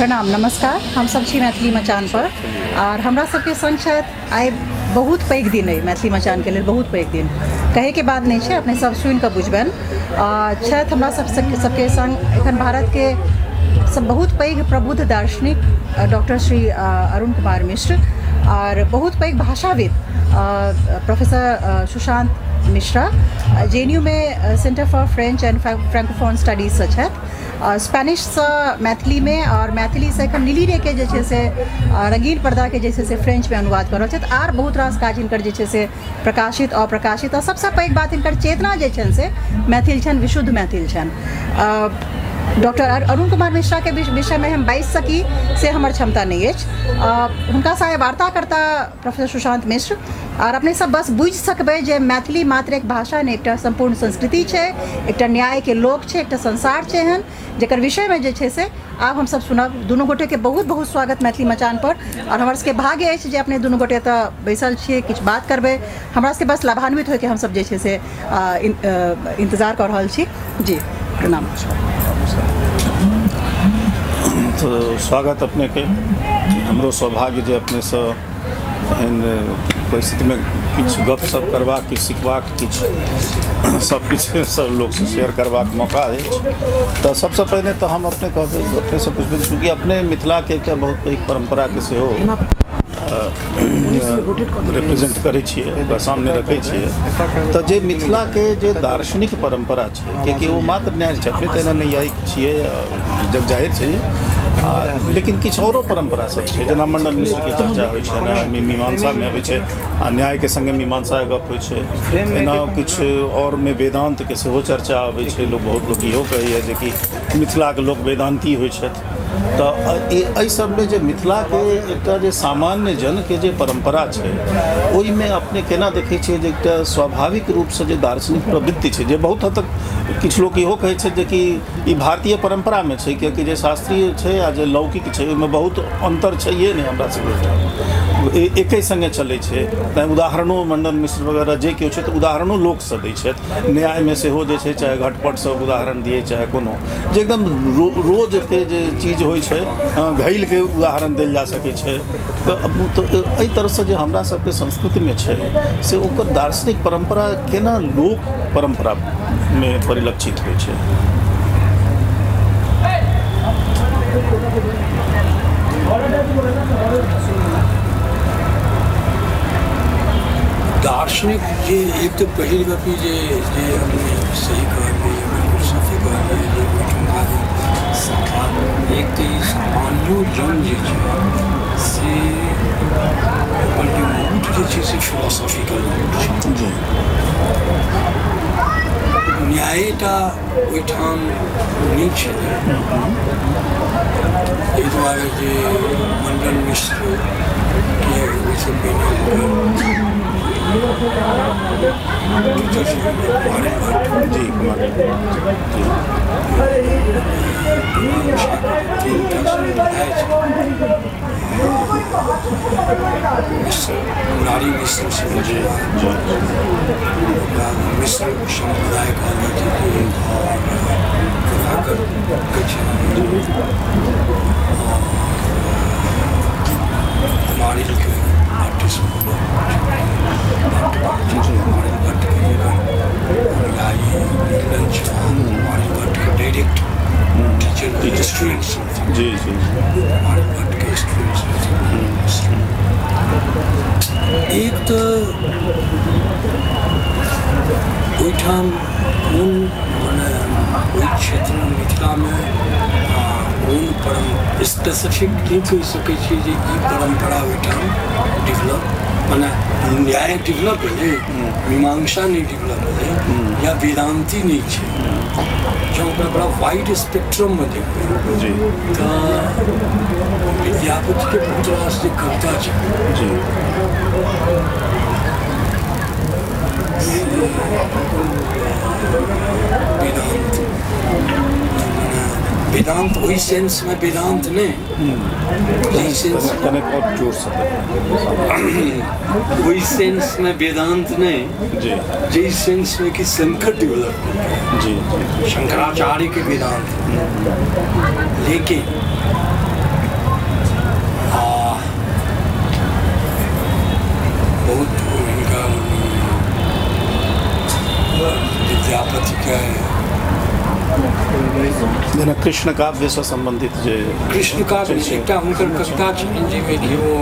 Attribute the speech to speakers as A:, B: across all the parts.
A: प्रणाम नमस्कार। हम सब छी मैथिली मचान पर और हमरा सबके संग छथि आइ बहुत पैघ दिन अइ मैथिली मचानके लेल, बहुत पैघ दिन कहैके बात नहि छै, अपने सब सुनि कऽ बुझबनि। छथि हमरा सब सबके संग एखन भारतके सब बहुत पैघ प्रबुद्ध दार्शनिक डॉक्टर श्री अरुण कुमार मिश्र और बहुत पैघ भाषाविद प्रोफेसर सुशांत मिश्रा, जे.एन.यू में centre for French and francophone स्टडीजसँ छथि। स्पेनिशसँ मैथिलीमे आओर मैथिलीसँ एखन नीली रेके जे छै से रंगीन पर्दाके जे छै से फ्रेंचमे अनुवाद कऽ रहल छथि आर बहुत रास काज हिनकर जे छै से प्रकाशित अप्रकाशित। आओर सबसँ पैघ बात हिनकर चेतना जे छनि से मैथिल छनि, विशुद्ध मैथिल छनि। डॉक्टर अरुण कुमार मिश्राके विषयमे हम बाजि सकी से हमर क्षमता नहि अछि। हुनका से वार्ता करता प्रोफेसर सुशांत मिश्र आओर अपने सब बस बुझि सकबै जे मैथिली मात्र एक भाषा नहि, एकटा सम्पूर्ण संस्कृति छै, एकटा न्यायके लोक छै, एकटा संसार छै एहन जकर विषयमे जे छै से आब हमसब सुनब। दुनू गोटेके बहुत बहुत स्वागत मैथिली मचान पर और हमर सबके भाग्य अछि जे अपने दुनू गोटे एतऽ बैसल छियै, किछु बात करबै, हमरा सबके बस लाभान्वित होइके हमसब जे छै से इन्तजार कऽ रहल छी। जी प्रणाम।
B: तो स्वागत अपनेके। हमरो सौभाग्य जे अपनेसँ एहन परिस्थितिमे किछु गपशप करबाक, किछु सिखबाक, किछु सब किछु सब लोकसँ शेयर करबाक मौका अछि। तऽ सबसँ पहिने तऽ हम अपने कहबै, अपनेसँ पुछबै, चूँकि अपने मिथिलाके एकटा बहुत पैघ परम्पराके सेहो रिप्रेजेंट करै छियै, ओकरा सामने रखै छियै, तऽ जे मिथिलाके जे दार्शनिक परम्परा छै, कियाकि ओ मात्र न्याय छै, अपने तऽ एना नैयायिक छियै, जग जाहिर छै, लेकिन किछु औरो परम्परा सब छै, जेना मंडन मिश्रके चर्चा होइ छै ने, मीमांसामे अबै छै आ न्यायके सङ्गे मीमांसाके गप होइ छै, एना किछु आओरमे वेदान्तके सेहो चर्चा अबै छै। लोक बहुत लोक इहो कहैए जेकि मिथिलाके लोक वेदान्ती होइ छथि। तऽ एहि सबमे जे मिथिलाके एकटा जे सामान्य जनके जे परम्परा छै, ओहिमे अपने केना देखै छियै जे एकटा स्वाभाविक रूपसँ जे दार्शनिक प्रवृत्ति छै, जे बहुत हद तक किछु लोक इहो कहै छथि जे कि ई भारतीय परम्परामे छै, कियाकि जे शास्त्रीय छै आ जे लौकिक छै ओहिमे बहुत अन्तर छैहे नहि, हमरा सबके एके सङ्गे चलै छै। तैँ उदाहरणो मण्डन मिश्र वगैरह जे केओ छै तऽ उदाहरणो लोकसँ दै छथि। न्यायमे सेहो जे छै चाहे घटपटसँ उदाहरण दियै, चाहे कोनो जे एकदम रोजके जे चीज होइ छै घैलके उदाहरण देल जा सकै छै। तऽ एहि तरहसँ जे हमरा सबके संस्कृतिमे छै से ओकर दार्शनिक परम्परा केना लोक परम्परामे परिलक्षित होइ छै?
C: दार्शनिक जे एक तऽ पहिल गप ई जे जे अपने सही कहलियै, बिलकुल सत्य कहलियै जे ओहिठुमका जे सामान्य एक तऽ ई सामान्यो जन जे छै से ओकर जे मूड जे छै से फिलोसॉफिकल मूड छै। न्यायेटा ओहिठाम नहि छलै, एहि दुआरे जे मण्डन मिश्रके ओहिसँ पहिने हुनकर टीचर छलखिन कुमारी भट्ट।
B: जी, कुमार जी।
C: मीमांसाके तीनटा समुदाय छै, मिश्र, मुरारी मिश्र सेहो
B: जी
C: छलाह। ओकरा मिश्र समुदाय कहल जाइ छै जे आओर प्रभाकरके छै कुमारिलके भट्ट स्कूल, कुमारिल भट्टके जेकर अनुयायी मिलन छलाह, कुमारिल भट्टके डायरेक्ट टीचर स्टूडेंट्स छलथिन।
B: जी जी
C: कुमारिल भट्टके स्टूडेंट्स छलथिन। एक तऽ ओहिठाम कोन मने ओहि क्षेत्रमे मिथिलामे कोन परम स्पेसिफिक नहि कहि सकै छियै जे ई परम्परा ओहिठाम डेवलप मने न्याय डेवलप भेलै, मीमांसा नहि डेवलप भेलै या वेदान्ती नहि छै। जँ ओकरा बड़ा वाइड स्पेक्ट्रममे देखबै तऽ विद्यापतिके बहुत रास जे कविता छै से वेदान्त वेदान्त ओहि सेंसमे वेदान्त नहि, जाहि सेंस
B: कनेक आओर जोरसँ।
C: ओहि सेंसमे वेदान्त नहि जाहि सेंसमे कि शंकर डेवलप
B: जी जी
C: शंकराचार्य के वेदांत, लेकिन
B: जेना कृष्ण काव्यसँ सम्बन्धित जे
C: कृष्ण काव्य एकटा हुनकर कविता छनि जाहिमे कि ओ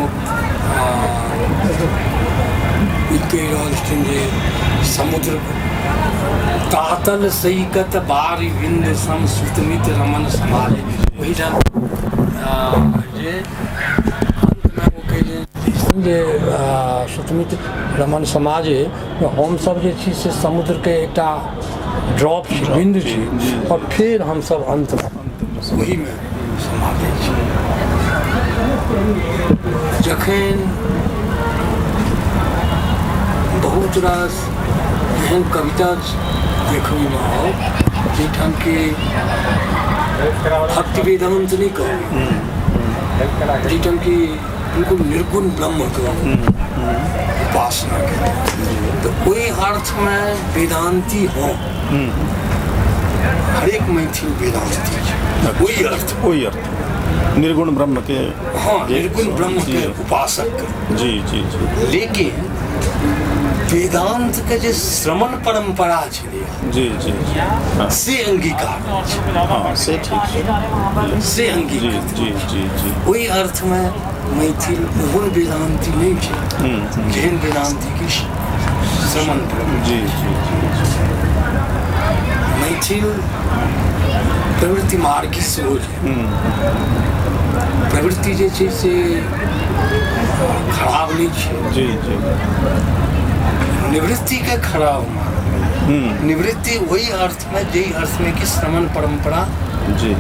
C: ई कहि रहल छथिन जे समुद्र तातल सैकत बारि बिंद सम सुतमित रमन समाज ओहिठाम जे अन्तमे ओ कहि जे सुतमित रमन समाजे हमसभ जे छी से समुद्रके एकटा ड्रॉप छी बिन्दु छी आओर फेर हमसभ अन्तमे ओहीमे समा जाइ छी। जखन बहुत रास एहन कविता देखबैमे आओत जाहिठाम कि भक्ति वेदान्त नहि कहबै, जाहिठाम कि बिल्कुल निर्गुण ब्रह्मके उपासना केलक, तऽ ओहि अर्थमे वेदान्ती हम हरेक मैथिल वेदान्ती छै ओहि अर्थ,
B: ओहि अर्थ निर्गुण ब्रह्म के,
C: हाँ, निर्गुण ब्रह्म के उपासक।
B: जी जी जी।
C: लेकिन वेदांत के जे श्रमण परंपरा छलै
B: जी जी जी, हाँ।
C: से अंगीकार,
B: हाँ, से ठीक छै,
C: से अंगीकार।
B: जी जी जी जी।
C: ओहि अर्थमे मैथिल ओहन वेदांती नहि छै जेहन वेदांती की श्रमण परंपरा।
B: जी जी जी।
C: मैथिल प्रवृत्ति मार्गी सेहो छै। प्रवृत्ति जे छै से खराब नहि छै।
B: जी जी।
C: निवृत्तिके खराब मानब, निवृत्ति ओहि अर्थमे जाहि अर्थमे कि श्रमण परंपरा
B: जी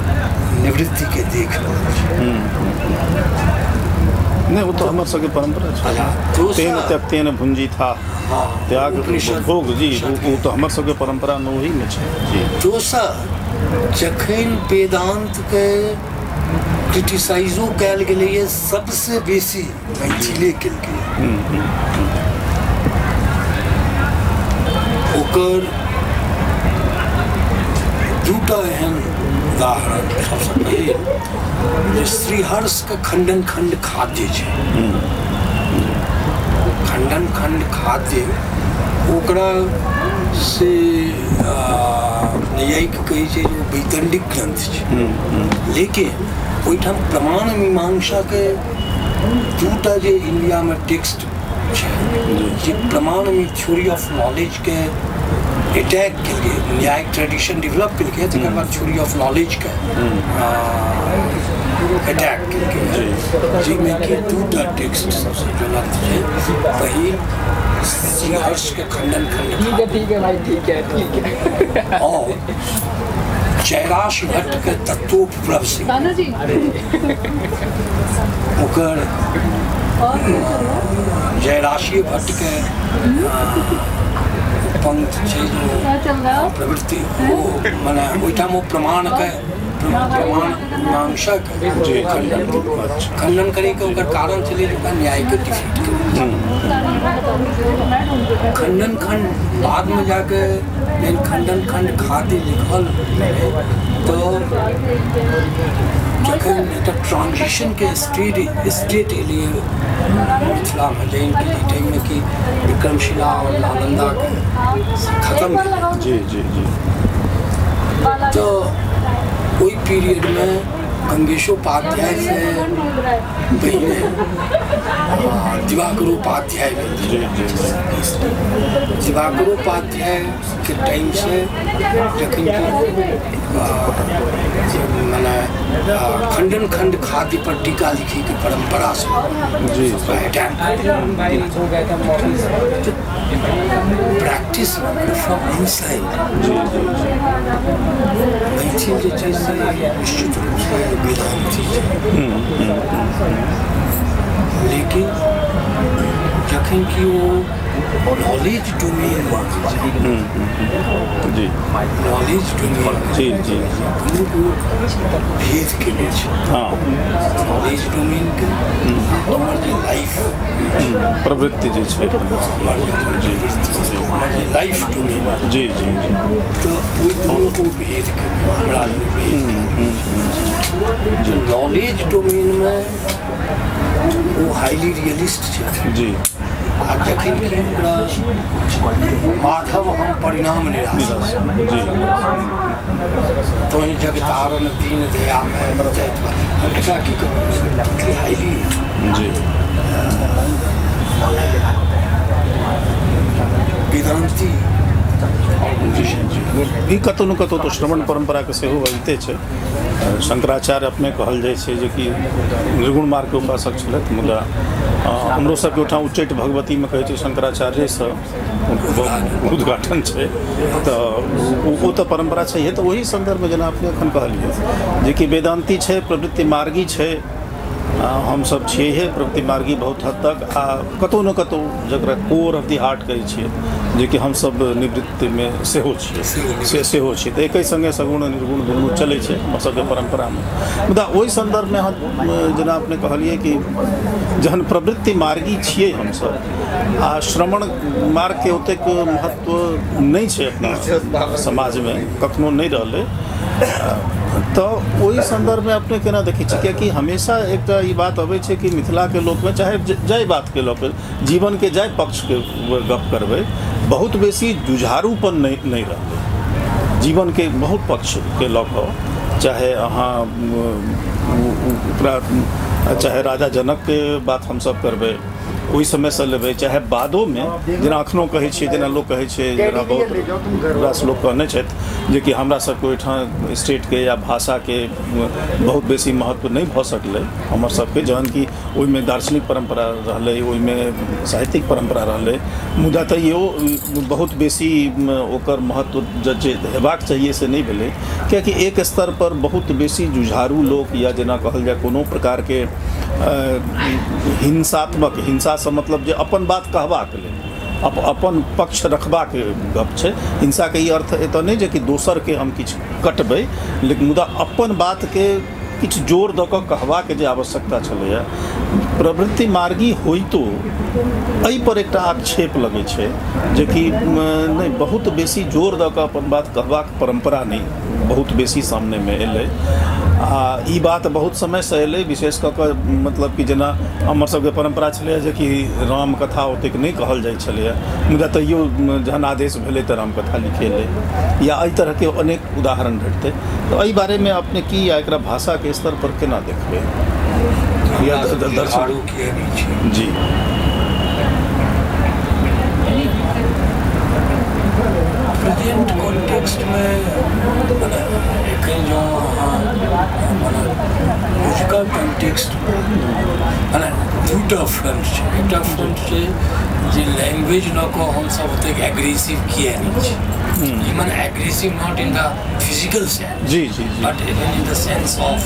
C: निवृत्तिके देख रहल छै।
B: नहि, ओ तऽ हमर सबके परम्परा छै।
C: तेन
B: त्यक्तेन भुंजी था, त्याग भोग। जी, ओ तऽ हमर सबके परम्परामे ओहीमे छै। जी।
C: दोसर, जखन वेदान्तके क्रिटिसाइजो कयल गेलैए, सबसँ बेसी मैथिले केलकै। ओकर दूटा एहन उदाहरण, सबसँ पहिल जे श्रीहर्षके खंडन खंड खाद्य छै। खंडन खंड खाद्य ओकरा से नैयायिक कहै छै जे ओ वैतंडिक ग्रंथ छै, लेकिन ओहिठाम प्रमाण मीमांसाके दूटा जे इंडियामे टेक्स्ट छै जे प्रमाण थ्योरी ऑफ नॉलेजके अटैक केलकै, न्यायिक ट्रेडिशन डेवलप केलकै, तकर बाद थ्योरी ऑफ नॉलेजके अटैक केलकै, जाहिमे कि दूटा टेक्स्ट सबसँ ज्वलंत छै। पहिल श्रीहर्षके खंडन खंड
D: ठीक है, ठीक है भाई, ठीक है, ठीक है।
C: और जयराश भट्ट के तत्वोपप्रभ सिंह ओकर जयराशी भट्ट के पंक्ति छै जो प्रवृत्ति ओ मने ओहिठाम ओ प्रमाणके प्रमाण मीमांसाके खंडन खंडन करैके ओकर कारण छलै जे ओकरा न्यायके डिफीट करै। खंडन खंड बादमे जाके जहन खंडन खंड खाद्य लिखल तऽ जखन एकटा ट्रांजिशनके स्टेट स्टेट एलै मिथिलामे, जहन कि एहि टाइममे कि विक्रमशिला आओर नालन्दाके खतम भेलै।
B: जी जी जी।
C: तऽ ओहि पीरियडमे गंगेशोपाध्यायसँ पहिने दिवाकरोपाध्याय भेल।
B: जी जी।
C: दिवाकरोपाध्यायके टाइमसँ जखन कि मने खंडन खंड खाद्य पर टीका लिखैके परम्परा से
B: जी
C: attack practice from inside.
B: Ji ji.
C: Maithil जे छै से निश्चित रूपसँ वेदान्ती छै, लेकिन जखन कि ओ नॉलेज डोमेनमे
B: जी
C: नॉलेज डोमेन
B: जी जी
C: दुनू भेद केने छै।
B: हाँ।
C: नॉलेज डोमेनके हमर जे लाइफ
B: प्रवृत्ति जे छै
C: हमर जे हमर जे लाइफ डोमेन
B: जी जी जी।
C: तऽ ओहि दुनूके भेद हमरा भेद नॉलेज डोमेनमे ओ हाईली रियलिस्ट छै।
B: जी।
C: आ जखन कि ओकरा माधव हम परिणाम निराश
B: जी
C: तोहि जगतारण दीन दया में हम एकरा की कहब हाईली
B: जी
C: वेदांती
B: जी जी ई कतहु ने कतहु तऽ श्रवण परम्पराके सेहो अबिते छै। शंकराचार्य अपने कहल जाइ छै जेकि निर्गुण मार्गके उपासक छलथि, मुदा हमरो सबके ओहिठाम उच्चैठ भगवतीमे कहै छै शंकराचार्यसँ उद्घाटन छै, तऽ ओ तऽ परम्परा छैहे। तऽ ओहि सन्दर्भमे जेना अपने एखन कहलियै जेकि वेदान्ती छै, प्रवृत्ति मार्गी छै, हमसभ छियैहे प्रवृत्ति मार्गी बहुत हद तक, आ कतहु ने कतहु जकरा कोर ऑफ the heart कहै छियै जेकि हमसभ निवृत्तिमे सेहो छियै, से सेहो छियै। तऽ एके सङ्गे सगुण निर्गुण दुनू चलै छै हमर सबके परम्परामे। मुदा ओहि सन्दर्भमे अहाँ जेना अपने कहलियै कि जहन प्रवृत्ति मार्गी छियै हमसभ आ श्रवण मार्गके ओतेक महत्व नहि छै अपना समाजमे, कखनो नहि रहलै, तऽ ओहि सन्दर्भमे अपने केना देखै छियै? कियाकि हमेशा एकटा ई बात अबै छै कि मिथिलाके लोकमे चाहे जाहि बातके लऽ कऽ जीवनके जाहि पक्षके गप करबै, बहुत बेसी जुझारूपन नहि रहलै जीवनके बहुत पक्षके लऽ कऽ, चाहे अहाँ ओकरा चाहे राजा जनकके बात हमसभ करबै ओहि समयसँ लेबै, चाहे बादोमे जेना एखनो कहै छियै, जेना लोक कहै छै, जेना बहुत रास लोक कहने छथि जेकि हमरा सबके ओहिठाम स्टेटके या भाषाके बहुत बेसी महत्व नहि भऽ सकलै हमर सबके, जहन कि ओहिमे दार्शनिक परम्परा रहलै, ओहिमे साहित्यिक परम्परा रहलै, मुदा तैयो बहुत बेसी ओकर महत्व जे हेबाक चाहिए से नहि भेलै, कियाकि एक स्तर पर बहुत बेसी जुझारू लोक या जेना कहल जाय कोनो प्रकारके हिंसात्मक, हिंसासँ मतलब जे अपन बात कहबाक लेल अपन पक्ष रखबाक गप छै। हिंसाके ई अर्थ एतऽ नहि जे कि दोसरके हम किछु कटबै, लेकिन मुदा अपन बातके किछु जोर दऽ कऽ कहबाक जे आवश्यकता छलैए, प्रवृत्ति मार्गी होइतो एहिपर एकटा आक्षेप लगै छै जेकि नहि बहुत बेसी जोर दऽ कऽ अपन बात कहबाक परम्परा नहि बहुत बेसी सामनेमे एलै। आ ई बात बहुत समयसँ एलै, विशेष कऽ कऽ मतलब कि जेना हमर सबके परम्परा छलैए जेकि रामकथा ओतेक नहि कहल जाइ छलैए, मुदा तैयो जहन आदेश भेलै तऽ रामकथा लिखेलै, या एहि तरहके अनेक उदाहरण भेटतै। तऽ एहि बारेमे अपने की या एकरा भाषाके स्तर पर केना देखबै या दर्शन? जी
C: प्रेजेंट कॉन्टेक्स्टमे मने एखन जँ अहाँ मने अजुका कॉन्टेक्स्ट मने दूटा फ्रंट छै। एकटा फ्रंट छै जे लैंग्वेज लऽ कऽ हमसभ ओतेक एग्रेसिव किए नहि छी, ई मने aggressive not in the physical sense
B: ji ji ji
C: but even in the sense of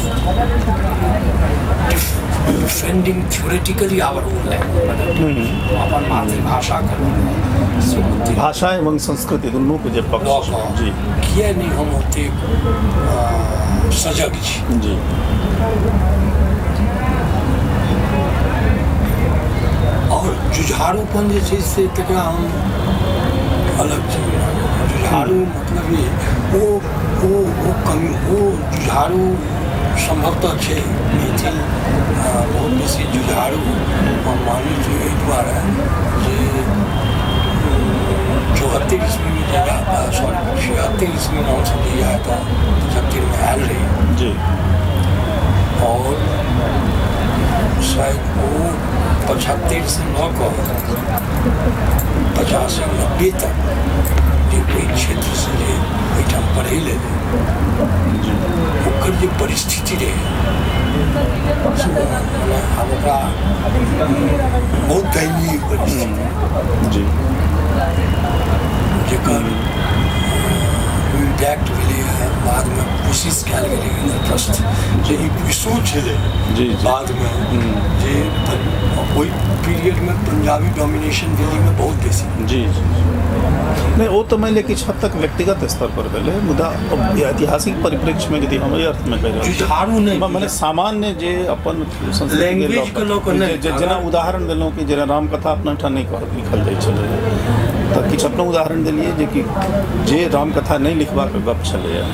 C: defending theoretically our own language, मने अपन मातृभाषाके लऽ कऽ से ओतेक
B: भाषा एवं संस्कृति दुनूके जे
C: लऽ
B: पक्ष
C: कऽ
B: जी
C: किए नहि हम ओतेक सजग छी।
B: जी
C: आओर जुझारूपन जे छै से तकरा हम अलग चीज मानब। जुझारू मतलब ई ओ ओ ओ कमी ओ जुझारू सम्भवतः छै मैथिल बहुत बेसी जुझारू हम मानै छी एहि दुआरे जे 74 ईस्वीमे जहिया, सॉरी, 76 ईस्वीमे हमसभ जहिया एतऽ 75मे आयल रही और शायद ओ 75सँ लऽ कऽ 85 90 तक जे ओहि क्षेत्रसँ जे ओहिठाम पढ़ै लए ओकर जे परिस्थिति रहै से मने आब ओकरा बहुत दयनीय परिस्थिति जेकर इम्पैक्ट भेलैए बादमे कोशिश कयल गेलै इंद्रप्रस्थ जे ई विश्वो छलै
B: जी, जी।
C: बादमे जे ओहि पीरियडमे पंजाबी डोमिनेशन दिल्लीमे बहुत बेसी।
B: जी जी नहि, ओ तऽ मानि लिअ किछु हद तक व्यक्तिगत स्तर पर भेलै, मुदा ऐतिहासिक परिप्रेक्ष्यमे यदि हम एहि अर्थमे कहि रहल छी
C: जुझारू नहि
B: मने सामान्य जे अपन संस्कृतिके
C: लैंग्वेज के लऽ कऽ नहि,
B: जेना उदाहरण देलहुँ कि जेना रामकथा अपना ओहिठाम नहि लिखल जाइ छलै, तऽ किछु अपनो उदाहरण देलियै जेकि जे रामकथा नहि लिखबाक गप छलैए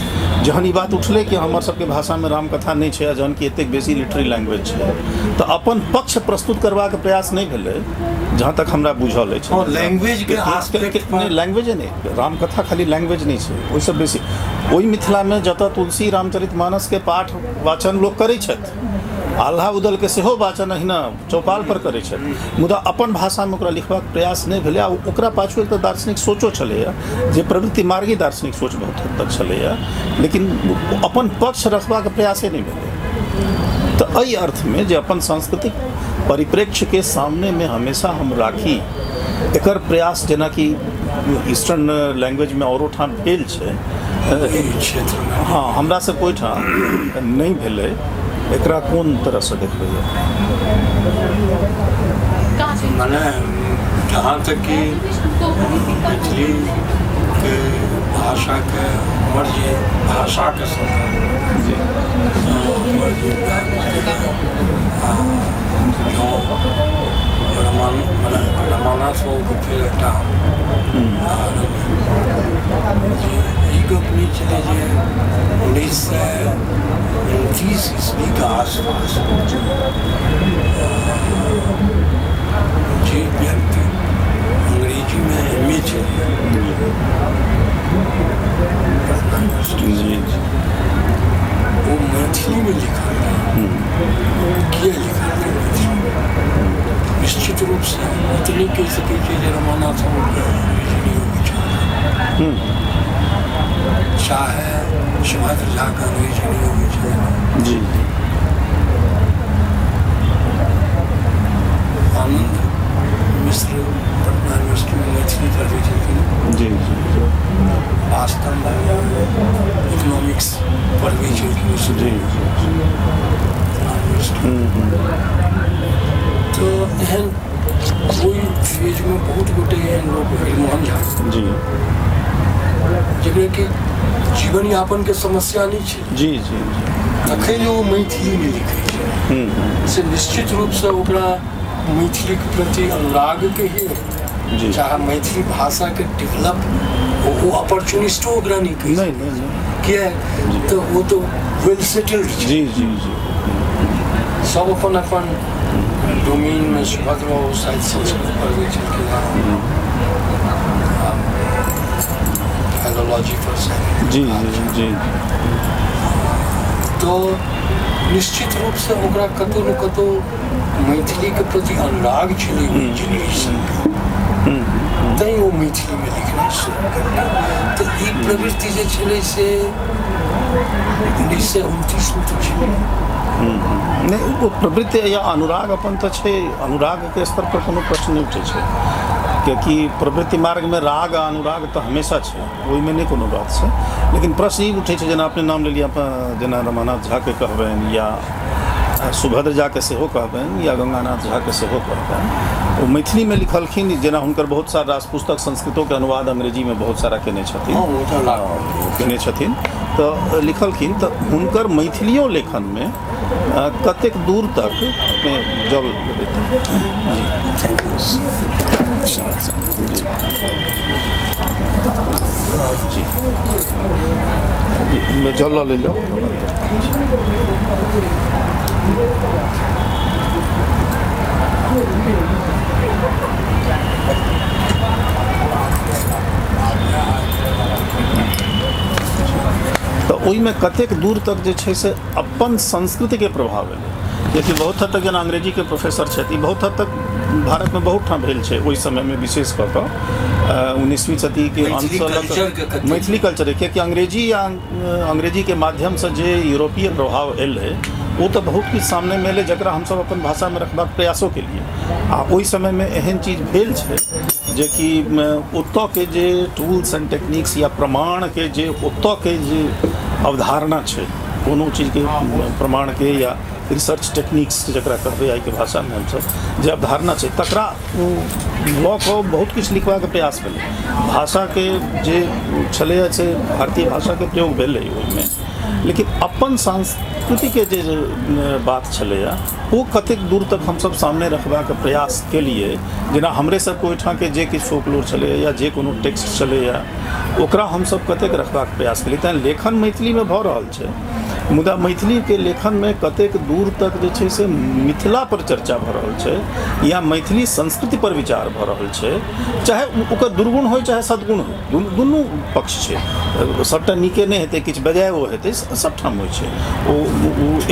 B: जहन ई बात उठलै कि हमर सबके भाषामे रामकथा नहि छै आ जहन कि एतेक बेसी लिटरेरी लैंग्वेज छै, तऽ अपन पक्ष प्रस्तुत करबाक प्रयास नहि भेलै, जहाँ तक हमरा बुझल अछि।
C: हँ, language के aspect पर-
B: नहि, लैंग्वेजे नहि, रामकथा खाली लैंग्वेज नहि छै, ओहिसँ बेसी ओहि मिथिलामे जतऽ तुलसी रामचरित मानसके पाठ वाचन लोक करै छथि, आल्हा उदलके सेहो वाचन अहिना चौपाल पर करै छथि, मुदा अपन भाषामे ओकरा लिखबाक प्रयास नहि भेलै। आ ओकरा पाछू एकटा दार्शनिक सोचो छलैए, जे प्रवृत्ति मार्गी दार्शनिक सोच बहुत हद तक छलैए, लेकिन अपन पक्ष रखबाक प्रयासे नहि भेलै। तऽ एहि अर्थमे जे अपन सांस्कृतिक परिप्रेक्ष्यके सामनेमे हमेशा हम राखी, एकर प्रयास जेनाकि ईस्टर्न लैंग्वेजमे औरो ठाम भेल छै,
C: एहि क्षेत्रमे
B: हँ, हमरा सबके ओहिठाम नहि भेलै, एकरा कोन तरहसँ देखबै?
C: मने जहाँ तक कि मैथिलीके भाषाके हमर जे भाषाके संदर्भ हमर जे जँ रमान मने रमानाथ बाबूके फेर एकटा जे ई गप नहि छलै जे 1929 ईस्वीके आसपास जे व्यक्ति अंग्रेजीमे एम ए छलै पटना यूनिवर्सिटी, ओ मैथिलीमे लिखल रहै। किया लिखल रहै मैथिलीमे? निश्चित रूपसँ ई तऽ नहि कहि सकै छियै जे रमानाथ बाबूके अंग्रेजी नहि अबै छल, चाहे शिवभद्र झाके अंग्रेजी नहि अबै छल। आनन्द मिश्र पटना यूनिवर्सिटीमे मैथिली पढ़बै छलखिन।
B: जी जी
C: वास्तवमे इकोनॉमिक्स पढ़बै छलखिन
B: जी
C: पटना यूनिवर्सिटी। तऽ एहन ओहि फेजमे बहुत गोटे एहन लोक, हरिमोहन झा, जकरा कि जीवन यापनके समस्या नहि छै,
B: जी जी जी
C: तखन ओ मैथिलीमे लिखै छै, से निश्चित रूपसँ ओकरा मैथिलीके प्रति अनुराग कहिए चाहे मैथिली भाषाके डेवलप, ओ अपॉर्चुनिस्टो ओकरा नहि कहि
B: नहि नहि नहि
C: किया तऽ ओ तऽ वेल सेटल्ड छै।
B: जी जी जी
C: सब अपन अपन डोमेनमे। सुभद्र बाबू शायद संस्कृत पढ़बै छलखिन हँ, फिलोलॉजी पर शायद।
B: जी जी जी
C: तऽ निश्चित रूपसँ ओकरा कतहु ने कतहु मैथिलीके प्रति अनुराग छलै ओहि जेनरेशनके, तैँ ओ मैथिलीमे लिखनाइ शुरू केलकै। तऽ ई प्रवृत्ति जे छलै से 1929मे तऽ छलै।
B: नहि, ओ प्रवृत्ति या अनुराग अपन तऽ छै, अनुरागके स्तर पर कोनो प्रश्न नहि उठै छै, कियाकि प्रवृत्ति मार्गमे राग आ अनुराग तऽ हमेशा छै, ओहिमे नहि कोनो बात छै। लेकिन प्रश्न ई उठै छै, जेना अपने नाम लेलियै, अपन जेना रमानाथ झाके कहबनि या सुभद्र झाके सेहो कहबनि या गंगानाथ झाके सेहो कहबनि, ओ मैथिलीमे लिखलखिन, जेना हुनकर बहुत सारा रास पुस्तक संस्कृतोके अनुवाद अंग्रेजीमे बहुत सारा केने छथिन।
C: हँ, ओ तऽ लाख
B: केने छथिन, तऽ लिखलखिन, तऽ हुनकर मैथिलियो लेखनमे कतेक दूर तक अपने जल जी।
C: Thank you.
B: जी जी, जल लऽ ले जाउ। तऽ ओहिमे कतेक दूर तक जे छै से अपन संस्कृतिके प्रभाव एलै? कियाकि बहुत हद तक जेना अंग्रेजीके प्रोफेसर छथि, ई बहुत हद तक भारतमे बहुत ठाम भेल छै ओहि समयमे, विशेष कऽ कऽ 19वीं सदीके
C: मैथिली
B: अंतसँ लऽ कऽ
C: कल्चरके कतेक
B: मैथिली कल्चर, कियाकि अंग्रेजी या अंग्रेजीके माध्यमसँ जे यूरोपीय प्रभाव एलै, ओ तऽ बहुत किछु सामनेमे एलै, जकरा हमसभ अपन भाषामे रखबाक प्रयासो केलियै। आ ओहि समयमे एहन चीज भेल छै जेकि ओतऽके जे टूल्स एंड टेक्निक्स या प्रमाणके जे ओतऽके जे अवधारणा छै, कोनो चीजके प्रमाणके या रिसर्च टेक्निक्स जकरा कहबै आइके भाषामे हमसभ जे अवधारणा छै तकरा ओ लऽ कऽ बहुत किछु लिखबाक प्रयास भेलै। भाषाके जे छलैए से भारतीय भाषाके प्रयोग भेलै ओहिमे, लेकिन अपन संस्कृतिके जे बात छलैए ओ कतेक दूर तक हमसभ सामने रखबाक प्रयास केलियै। जेना हमरे सबके ओहिठामके जे किछु फोकलोर छलैए या जे कोनो टेक्स्ट छलैए ओकरा हमसभ कतेक रखबाक प्रयास केलियै। तैँ लेखन मैथिलीमे भऽ रहल छै, मुदा मैथिलीके लेखनमे कतेक दूर तक जे छै से मिथिला पर चर्चा भऽ रहल छै या मैथिली संस्कृति पर विचार भऽ रहल छै, चाहे ओकर दुर्गुण होइ चाहे सद्गुण होइ, दुनू पक्ष छै, सभटा नीके नहि हेतै, किछु बेजायो हेतै, सभठाम होइ छै, ओ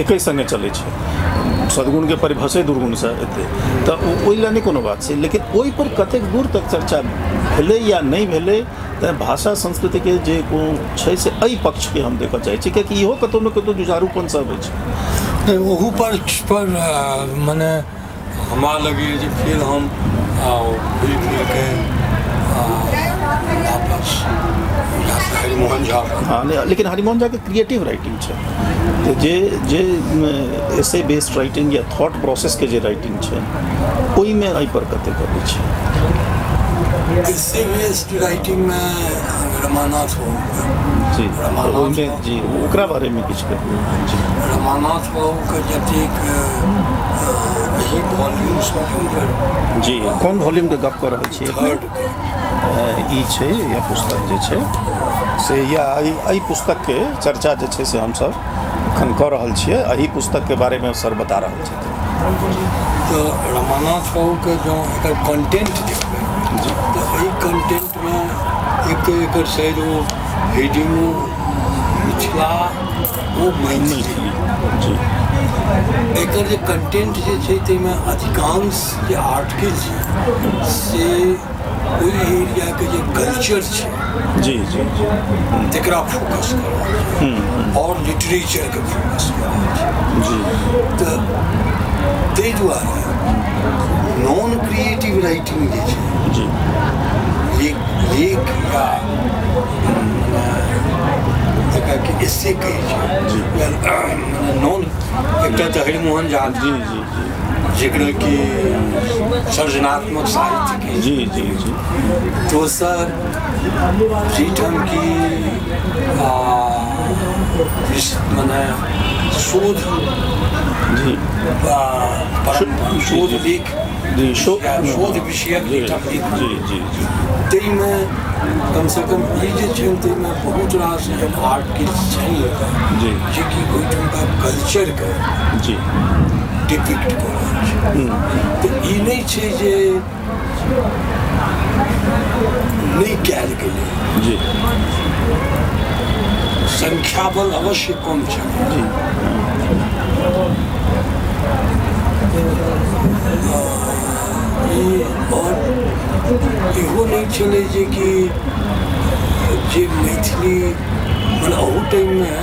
B: एके सङ्गे चलै छै, सद्गुणके परिभाषे दुर्गुणसँ एतै, तऽ ओहि लए नहि कोनो बात छै। लेकिन ओहिपर कतेक दूर तक चर्चा भेलै या नहि भेलै, तैँ भाषा संस्कृतिके जे कोनो छै से एहि पक्षके हम देखऽ चाहै छी, कियाकि इहो कतहु ने कतहु जुझारूपनसँ अबै छै।
C: नहि, ओहू पक्ष पर मने हमरा लगैए जे फेर हम घुरि फिरके वापस हरिमोहन झा।
B: हँ, नहि, लेकिन हरिमोहन झाके क्रिएटिव राइटिंग छै, तऽ जे जे एसे बेस्ड राइटिंग या थॉट प्रोसेसके जे राइटिंग छै ओहिमे एहिपर कतेक अबै छै?
C: एसे बेस्ड राइटिंगमे रमानाथ बाबूके
B: जी, ओहिमे जी ओकरा बारेमे किछु कहू जी।
C: रमानाथ बाबूके जतेक एहि वॉल्यूम्समे हुनकर
B: जी, कोन वॉल्यूमके गप कऽ रहल छी?
C: थर्डके
B: ई छै, या पुस्तक जे छै से, या एहि पुस्तकके चर्चा जे छै से हमसभ एखन कऽ रहल छियै, एहि पुस्तकके बारेमे सर बता रहल छथिन।
C: तऽ रमानाथ बाबूके जँ एकर कंटेंट देखबै तऽ एहि कंटेंटमे एक तऽ एकर शायद ओ हेडिंगो मिथिला ओ मैथिली
B: जी,
C: एकर जे कंटेंट जे छै ताहिमे अधिकांश जे आर्टिकल छै से ओहि एरियाके जे कल्चर छै
B: जी जी जी
C: तकरा फोकस कऽ रहल छै आओर लिटरेचरके फोकस कऽ रहल छै
B: जी।
C: तऽ ताहि दुआरे नॉन क्रिएटिव राइटिंग जे छै लेख लेख या मने जकरा कि एस्से कहै छै
B: जी।
C: या मने नॉन, एकटा तऽ हरिमोहन झा
B: जी जी जी
C: जकरा कि सर्जनात्मक साहित्य कहै छै।
B: जी जी जी
C: दोसर जाहिठाम कि मने शोध
B: जी
C: परम्परा शोध लेख
B: जी
C: शोध विषयक
B: जी
C: जाहिठाम लेख
B: जी जी जी
C: ताहिमे कमसँ कम ई जे छै ताहिमे बहुत रास एहन आर्टिकल छनि
B: जी
C: जेकि ओहिठुमका कल्चरके
B: जी
C: डिपिक्ट कऽ रहल छै। तऽ ई नहि छै जे नहि कयल गेलै
B: जी,
C: संख्या बल अवश्य कम छै
B: जी।
C: ई आओर इहो नहि छलै जे कि जे मैथिली मने अहू टाइममे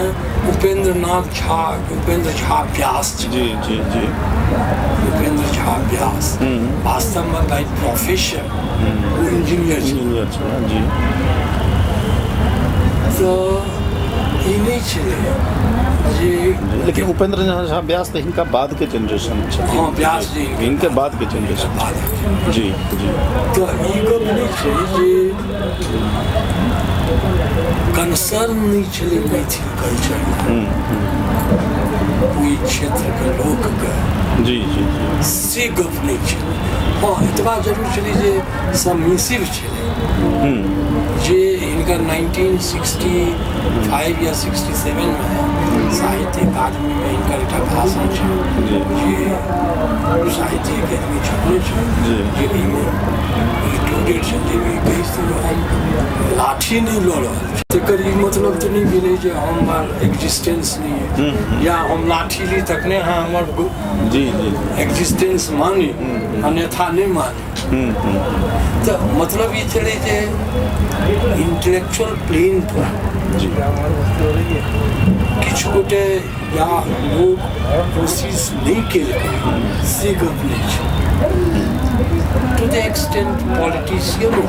C: उपेंद्र नाथ झा, उपेंद्र झा व्यास
B: जी जी जी
C: उपेंद्र झा व्यास वास्तवमे बाई प्रोफेशन ओ इंजीनियर छै।
B: इंजीनियर छै जी।
C: तऽ ई नहि छलै जे
B: लेकिन उपेंद्र झा व्यास तऽ हिनका बादके जेनरेशन छथिन।
C: हँ, व्यास जी
B: हिनके बादके जेनरेशन
C: बाद।
B: जी जी।
C: तऽ ई गप नहि छै जे कंसर्न नहि छलै मैथिल कल्चर ओहि क्षेत्रके लोकके
B: जी जी जी
C: से गप नहि छलै। हँ, एतबा जरूर छलै जे सबमिसिव छलै जे हिनकर 1965 या 67मे साहित्य अकादमीमे हिनकर एकटा भाषण छै जे साहित्य अकादमी छपने छै जे एहिमे इंक्लूडेड छै, जाहिमे कहै छै जे हम लाठी नहि लऽ रहल छी, तकर ई मतलब तऽ नहि भेलै जे हमर एक्जिस्टेंस नहि अछि, या हम लाठी ली तखने अहाँ हमर
B: जी जी
C: एक्जिस्टेंस मानी, अन्यथा नहि मानी। तऽ मतलब ई छलै जे इंटेलेक्चुअल प्लेन पर किछु गोटे या लोक कोशिश नहि केलकै से गप नहि छै। टू the extent पॉलिटिशियनो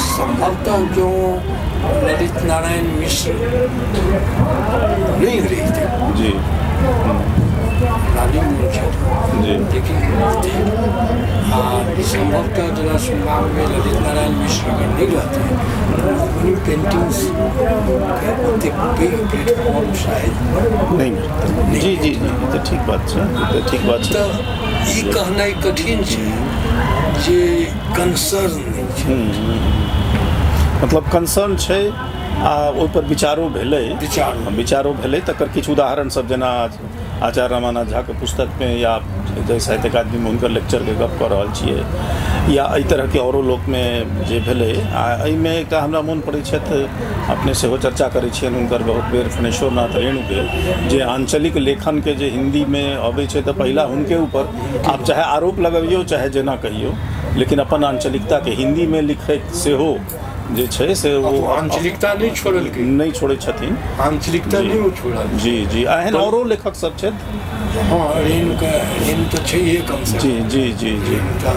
C: सम्भवतः जँ ललित नारायण मिश्र नहि रहितै
B: जी
C: हमरा नहि मोन छै लेकिन आ सम्भवतः जेना सुनबामे ललित नारायण मिश्र अगर नहि रहतै तऽ मधुबनी पेन्टिंग्स के ओतेक पैघ प्लेटफॉर्म शायद
B: नहि भेटतै। जी जी जी, ई तऽ ठीक बात छै, ई तऽ ठीक बात छै।
C: तऽ ई कहनाइ कठिन छै जे कंसर्न नहि छै।
B: मतलब कंसर्न छै आ ओहिपर विचारो भेलै, विचारो भेलै, तकर किछु उदाहरण सब जेना आचार्य रमानाथ झाके पुस्तकमे या जाहि साहित्य अकादमीमे हुनकर लेक्चरके गप कऽ रहल छियै या एहि तरहके औरो लोकमे जे भेलै। आ एहिमे एकटा हमरा मोन पड़ै छथि, अपने सेहो चर्चा करै छियनि हुनकर बहुत बेर, फणेश्वरनाथ रेणुके जे आञ्चलिक लेखनके जे हिन्दीमे अबै छै तऽ पहिला हुनके ऊपर आप चाहे आरोप लगबियौ चाहे जेना कहियौ, लेकिन अपन आञ्चलिकताके हिन्दीमे लिखैत सेहो जे छै से ओ
E: आंचलिकता नहि छोड़लकै,
B: नहि छोड़ै छथिन,
E: आंचलिकता नहि ओ छोड़ल।
B: जी जी, एहन औरो लेखक सब छथि।
C: हँ, रेणुके, रेणु तऽ छैहे कम से कम।
B: जी जी जी जी,
C: रेणु तऽ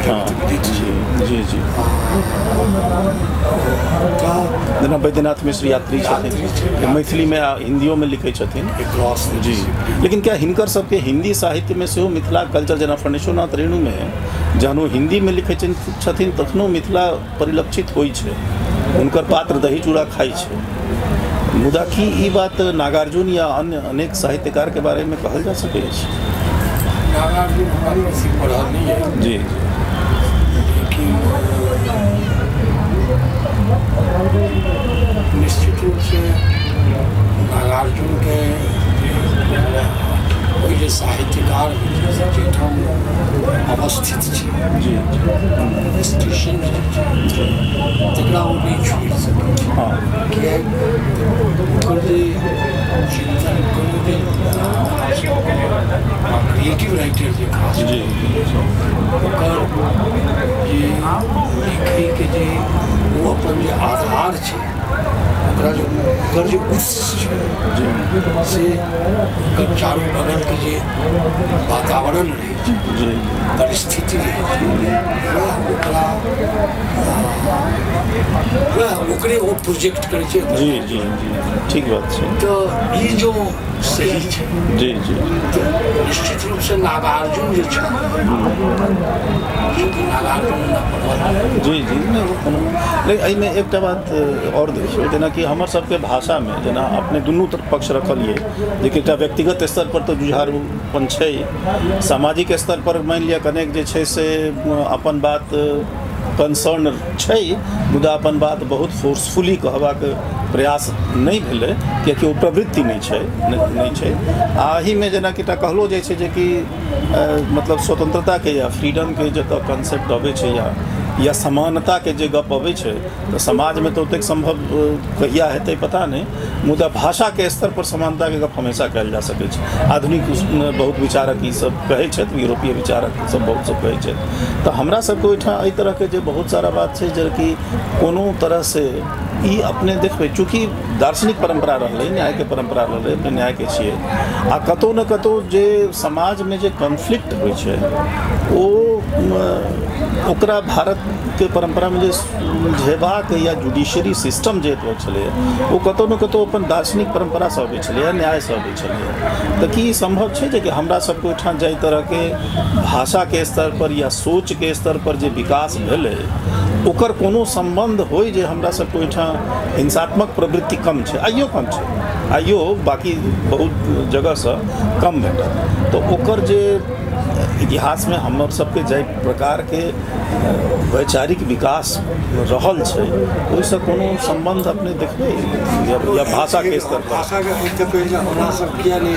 C: जगत विदित छै।
B: जी जी। जेना वैद्यनाथ मिश्र यात्री छथिन, मैथिलीमे आ हिन्दियोमे लिखै छथिन। जी, लेकिन क्या हिनकर सबके हिन्दी साहित्यमे सेहो मिथिला कल्चर, जेना फणेश्वरनाथ रेणुमे जहन ओ हिन्दीमे लिखै छथिन तखनो मिथिला परिलक्षित होइ छै, हुनकर पात्र दही चूड़ा खाइ छै। मुदा की ई बात नागार्जुन या अन्य अनेक साहित्यकारके बारेमे कहल जा सकै अछि?
C: नागार्जुन हमरा बेसी पढ़ल नहि है।
B: जी।
C: लेकिन निश्चित रूपसँ नागार्जुनके ओहि जे साहित्यकार होइ छै से जाहिठाम अवस्थित छै
B: जी
C: स्टेशन जे छै तकरा ओ नहि छोड़ि सकै छै। किएक ओकर जे चिन्तन कोनो जे क्रिएटिव राइटर जे खास ओकर जे लिखैके जे ओ अपन जे आधार छै, ओकरा जे ओकर जे उत्स छै से ओकर चारू बगलके जे वातावरण रहै छै, परिस्थिति रहै छै, वएह ओकरा वएह ओकरे ओ प्रोजेक्ट करै छै।
B: जी जी जी, ठीक बात छै।
C: तऽ ई जो सही छै।
B: जी जी।
C: तऽ निश्चित रूपसँ नागार्जुन जे छै, नागार्जुन हमरा पढ़ल।
B: जी जी, नहि ओ कोनो नहि। एहिमे एकटा बात आओर देखियौ, जेनाकि हमर सबके भाषामे जेना अपने दुनू पक्ष रखलियै जे कि एकटा व्यक्तिगत स्तर पर तऽ जुझारूपन छै, सामाजिक स्तर पर मानि लिअ कनेक जे छै से अपन बात कंसर्न छै, मुदा अपन बात बहुत फोर्सफुली कहबाक प्रयास नहि भेलै कियाकि ओ प्रवृत्ति नहि छै, नहि छै। आ एहिमे जेनाकि एकटा कहलो जाइ छै जेकि मतलब स्वतंत्रताके या फ्रीडमके जतऽ कॉन्सेप्ट अबै छै या समानताके जे गप अबै छै तऽ समाजमे तऽ ओतेक सम्भव कहिया हेतै पता नहि, मुदा भाषाके स्तर पर समानताके गप हमेशा कयल जा सकै छै। आधुनिक बहुत विचारक ई सब कहै छथि, यूरोपीय विचारक सब बहुत सब कहै छथि। तऽ हमरा सबके ओहिठाम एहि तरहके जे बहुत सारा बात छै जे कि कोनो तरहसँ ई अपने देखबै, चूँकि दार्शनिक परम्परा रहलै, न्यायके परम्परा रहलै, अपने न्यायके छियै, आ कतहु ने कतहु जे समाजमे जे कॉन्फ्लिक्ट होइ छै ओ ओकरा भारतके परम्परामे जे सुलझेबाक या जुडिशरी सिस्टम जे एतबा छलैए ओ कतहु ने कतहु अपन दार्शनिक परम्परासँ अबै छलैए, न्यायसँ अबै छलैए। तऽ की ई सम्भव छै जे कि हमरा सबके ओहिठाम जाहि तरहके भाषाके स्तर पर या सोचके स्तर पर जे विकास भेलै ओकर कोनो सम्बन्ध होइ जे हमरा सबके ओहिठाम हिंसात्मक प्रवृत्ति कम छै? आइयो कम छै, आइयो बाँकी बहुत जगहसँ कम भेटत। तऽ ओकर जे इतिहासमे हमर सबके जाहि प्रकारके वैचारिक विकास रहल छै ओहिसँ कोनो सम्बन्ध अपने देखबै या भाषाके स्तर पर?
C: भाषाके एहिसँ पहिले हमरा सब किया नहि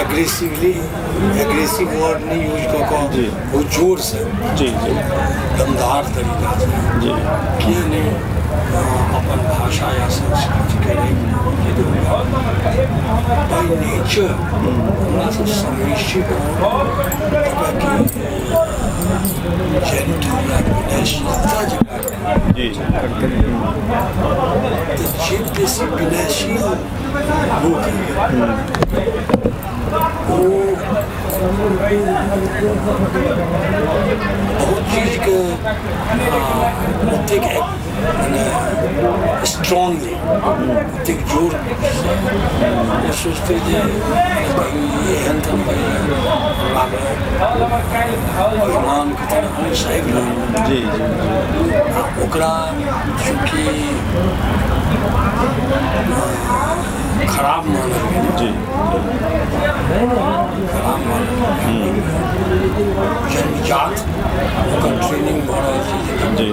C: एग्रेसिवली, एग्रेसिव वर्ड नहि यूज कऽ कऽ बहुत जोरसँ
B: जी जी
C: दमदार तरीकासँ किया नहि अपन भाषा या संस्कृतिके बाई नेचर हमरा सब संमिश्रित आओर कि जेंटल या विनयशीलता जकरा तऽ जे बेसी विनयशील लोक ओ बहुत चीजके ओतेक मने स्ट्रांगली ओतेक जोर ओ सोचतै जे कहीं एहन तऽ हमरामे अभिमानके तऽ अंश आबि रहल।
B: जी जी
C: आ ओकरा चूँकि खराब मानल गेल, खराब मानल गेल, जन्मजात ओकर ट्रेनिंग भऽ रहल छै जे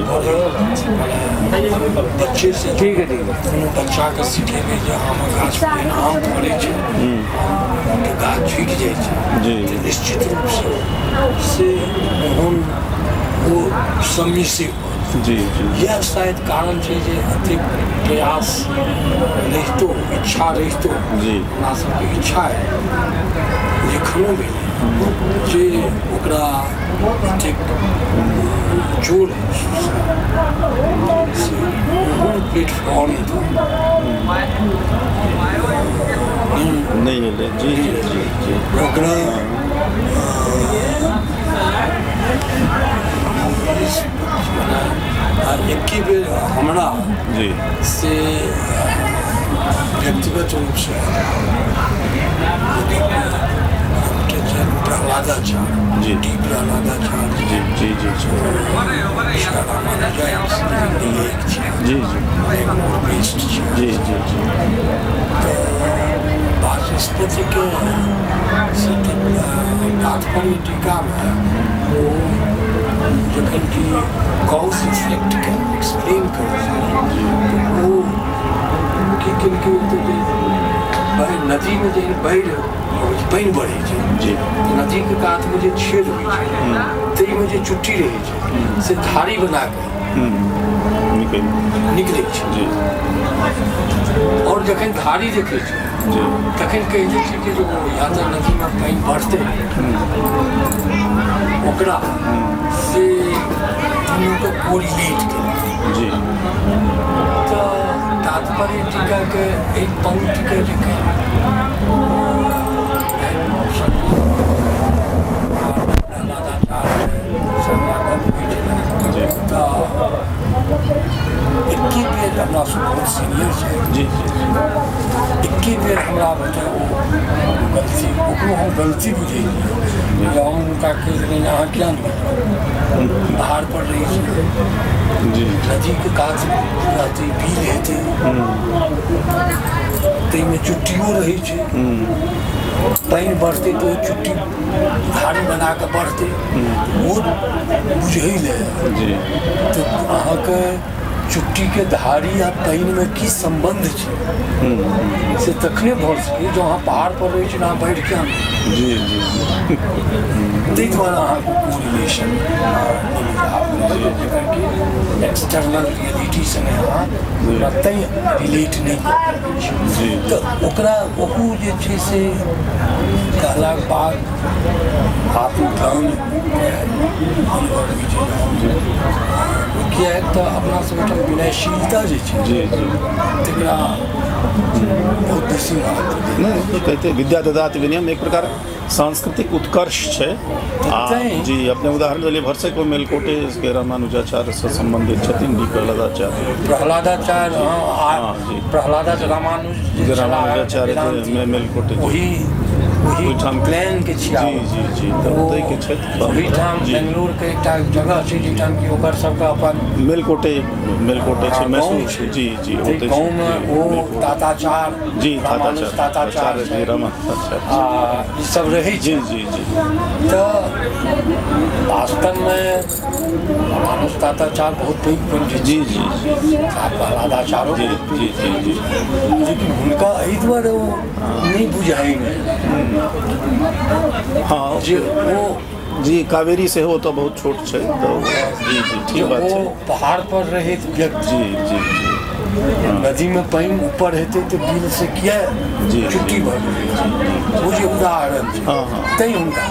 C: बच्चे से
D: ठीक है, ठीक है।
C: कोनो बच्चाके सिखेबै जे आमक गाछ पर आम फड़ै छै तऽ गाछ झुकि जाइ छै, तऽ निश्चित रूपसँ से ओहन ओ सबमिसिव।
B: जी जी
C: इएह शायद कारण छै जे एतेक प्रयास रहितो, इच्छा रहितो, हमरा सबके इच्छा है लेखनो भेलै जे ओकरा एतेक जोर से ओहन प्लेटफॉर्म
B: नहि एलै। जी जी जी जी
C: ओकरा एके बेर हमरा से व्यक्तिगत रूपसँ प्रहलादाचार्य टी प्रहलादाचार्य
B: जी जी जी जी जी जी जी जी जी
C: तऽ वाचस्पतिके से तात्पर्य टीकामे ओ जखन कि कॉज इफेक्टके एक्सप्लेन करै छै, तऽ ओ की केलकै तऽ जे नदीमे जे बाढ़ि अबै छै, पानि बढ़ै छै, तऽ नदीके कातमे जे छेद होइ छै ताहिमे जे चुट्टी रहै छै से धारी बना कऽ
B: निकलि
C: निकलै छै। आओर जखन धारी देखै छै तखन कहि दै छै कि जे ओ या तऽ नदीमे पानि बढ़तै, ओकरा से दुनूके कोरिलेट केलकै। तऽ तात्पर्य टीकाके एक पंक्तिके जखन
B: जी
C: तऽ एके बेर हमरा से बहुत सीनियर छै,
B: जी जी
C: एके बेर हमरा बुते ओ गलती, ओकरो हम गलती बुझै छियै जे हम हुनका कहि देलियनि अहाँ किया नहि पहाड़ पर रहै छी,
B: जी
C: नदीके कात रहतै, बिल हेतै, ताहिमे चुट्टियो रहै छै, पानि बढ़तै तऽ ओ चुट्टी धारी बना कऽ बढ़तै, ओ बुझै लए तऽ अहाँके चुट्टीके धारी आ पानिमे की सम्बन्ध छै से तखने भऽ सकैए जँ अहाँ पहाड़ पर रहै छी, अहाँ बाढ़ि किया नहि?
B: जी जी
C: ताहि दुआरे अहाँके कोरिलेशन जकर कि एक्सटर्नल रियलिटी सङ्गे अहाँ ओकरा तैँ रिलेट नहि कऽ सकै छी। तऽ ओकरा ओहू जे छै से कहलाक बाद आत्मज्ञानके अनुभव होइ छै, किएक तऽ अपना सब ओहिठाम विनयशीलता जे छै
B: जी जी
C: तकरा बहुत बेसी महत्व।
B: नहि कहते विद्या ददाति विनयम एक प्रकार सांस्कृतिक उत्कर्ष छै। आ जी अपने उदाहरण देलियै भरसक ओ मेलकोटे के रामानुजाचार्य से सम्बन्धित छथिन, डी प्रहलादाचार्य।
C: प्रहलादाचार्य, हाँ,
B: जी।
C: प्रहलादाचार्य रामानुज जे
B: रामानुजाचार्य जे मेलकोटे
C: ओही ओही प्लान के छियै।
B: जी जी जी तऽ ओतहिके छथि।
C: ओहिठाम बेंगलुरु के एकटा जगह छै जाहिठाम कि ओकर सबके अपन
B: मेलकोटे, मेलकोटे छै, मैसूर छै। जी जी
C: ओतै गाँवमे ओ ताताचार्य
B: जी
C: रामानुज ताताचार्य
B: जी रामानुजाचार्य
C: आ ई सब रहै छै।
B: जी जी जी
C: तऽ वास्तवमे रामानुज ताताचार्य बहुत पैघ पंडित।
B: जी जी जी
C: प्रहलादाचार्यो।
B: जी जी जी जी
C: लेकिन हुनका एहि दुआरे ओ नहि बुझाइमे
B: हाँ
C: जे ओ
B: जी कावेरी सेहो ओतऽ बहुत छोट छै तऽ जी जी ठीक बात
C: ओ
B: छै।
C: पहाड़ पर रहैत व्यक्ति
B: जी जी
C: नदीमे पानि ऊपर हेतै तऽ बिल से किया
B: जी
C: चुट्टी भऽ गेलै, ओ जे उदाहरण छै
B: हाँ हाँ
C: तैँ हुनका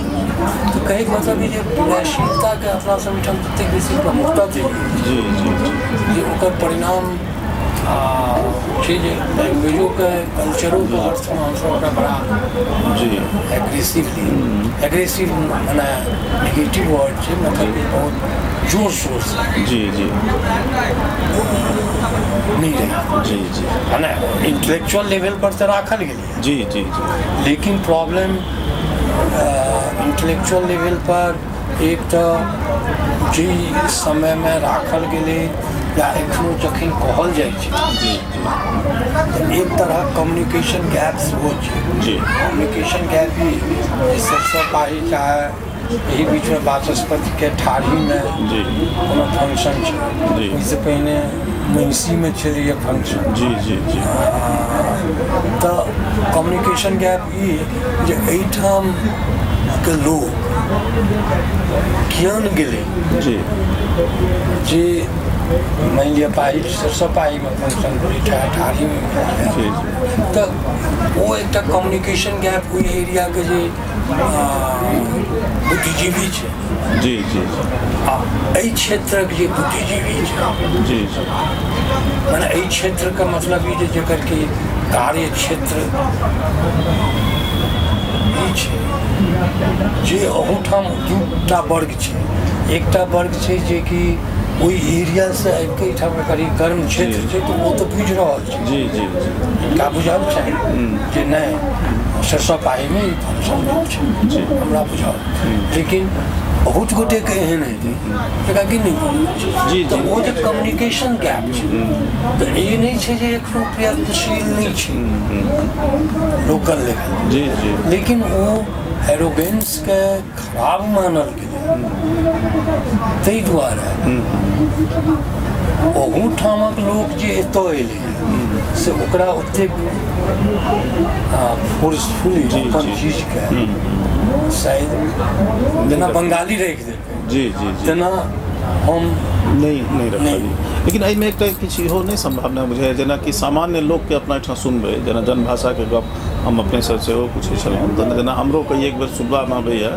C: तऽ कहैके मतलब ई जे विनयशीलताके अपना सब ओहिठाम ततेक बेसी प्रमुखता देल
B: जी जी जी
C: जे ओकर परिणाम छै जे लैंग्वेजोके कल्चरोके अर्थमे हमसब ओकरा बड़ा
B: जी
C: एग्रेसिवली, एग्रेसिव मने नेगेटिव वर्ड छै, मतलब कि बहुत जोर शोरसँ
B: जी जी
C: नहि रहै।
B: जी जी
C: मने इंटेलेक्चुअल लेवल पर तऽ राखल गेलै।
B: जी जी जी
C: लेकिन प्रॉब्लम इंटेलेक्चुअल लेवल पर एक तऽ जे समयमे राखल गेलै या एखनो जखन कहल जाइ छै
B: जी जी
C: तऽ एक तरहक कम्युनिकेशन गैप सेहो छै। कम्युनिकेशन गैप ई जे सरिसब पाही चाहे एहि बीचमे वाचस्पतिके ठाढ़ीमे कोनो फंक्शन छै, ओहिसँ पहिने महिषीमे छलैए फंक्शन।
B: जी जी जी
C: तऽ कम्युनिकेशन गैप ई जे एहिठामके लोक ज्ञान गेलै जे मानि लिअ पाही सरिसब पाहीमे फंक्शन भेलै चाहे ठाढ़ीमे भेलै, तऽ ओ एकटा कम्युनिकेशन गैप ओहि एरियाके जे बुद्धिजीवी छै
B: जी जी
C: आ एहि क्षेत्रक जे बुद्धिजीवी छै
B: जी जी
C: मने एहि क्षेत्रके मतलब ई जे जकर कि कार्य क्षेत्र ई छै जे अहूठाम दूटा वर्ग छै। एकटा वर्ग छै जेकि ओहि एरियासँ आबिके एहिठाम एकर ई कर्म क्षेत्र छै, तऽ ओ तऽ बुझि रहल छै।
B: जी जी जी
C: हिनका बुझल छनि जे नहि सरिसब पाहीमे ई फंक्शन भेल छै, हमरा बुझल। लेकिन बहुत गोटेके एहन हेतै जकरा कि नहि बुझल छै।
B: जी
C: तऽ ओ जे कम्युनिकेशन गैप छै, तऽ ई नहि छै जे एखनो प्रयत्नशील नहि छै लोकल लेवल,
B: जी जी
C: लेकिन ओ एरोगेंसके खराब मानल गेलै, ताहि दुआरे ओहूठामक लोक जे एतऽ एलै से ओकरा ओतेक फोर्सफुली अपन चीजके शायद जेना बंगाली राखि देलकै
B: जी जी जी
C: तेना हम
B: नहि रखलियै। लेकिन एहिमे एकटा किछु इहो नहि सम्भावना बुझाइए, जेनाकि सामान्य लोकके अपना एहिठाम सुनबै, जेना जनभाषाके गप हम अपनेसँ सेहो पूछै छलहुँ, तऽ जेना हमरो कई एक बेर सुनबामे अबैए,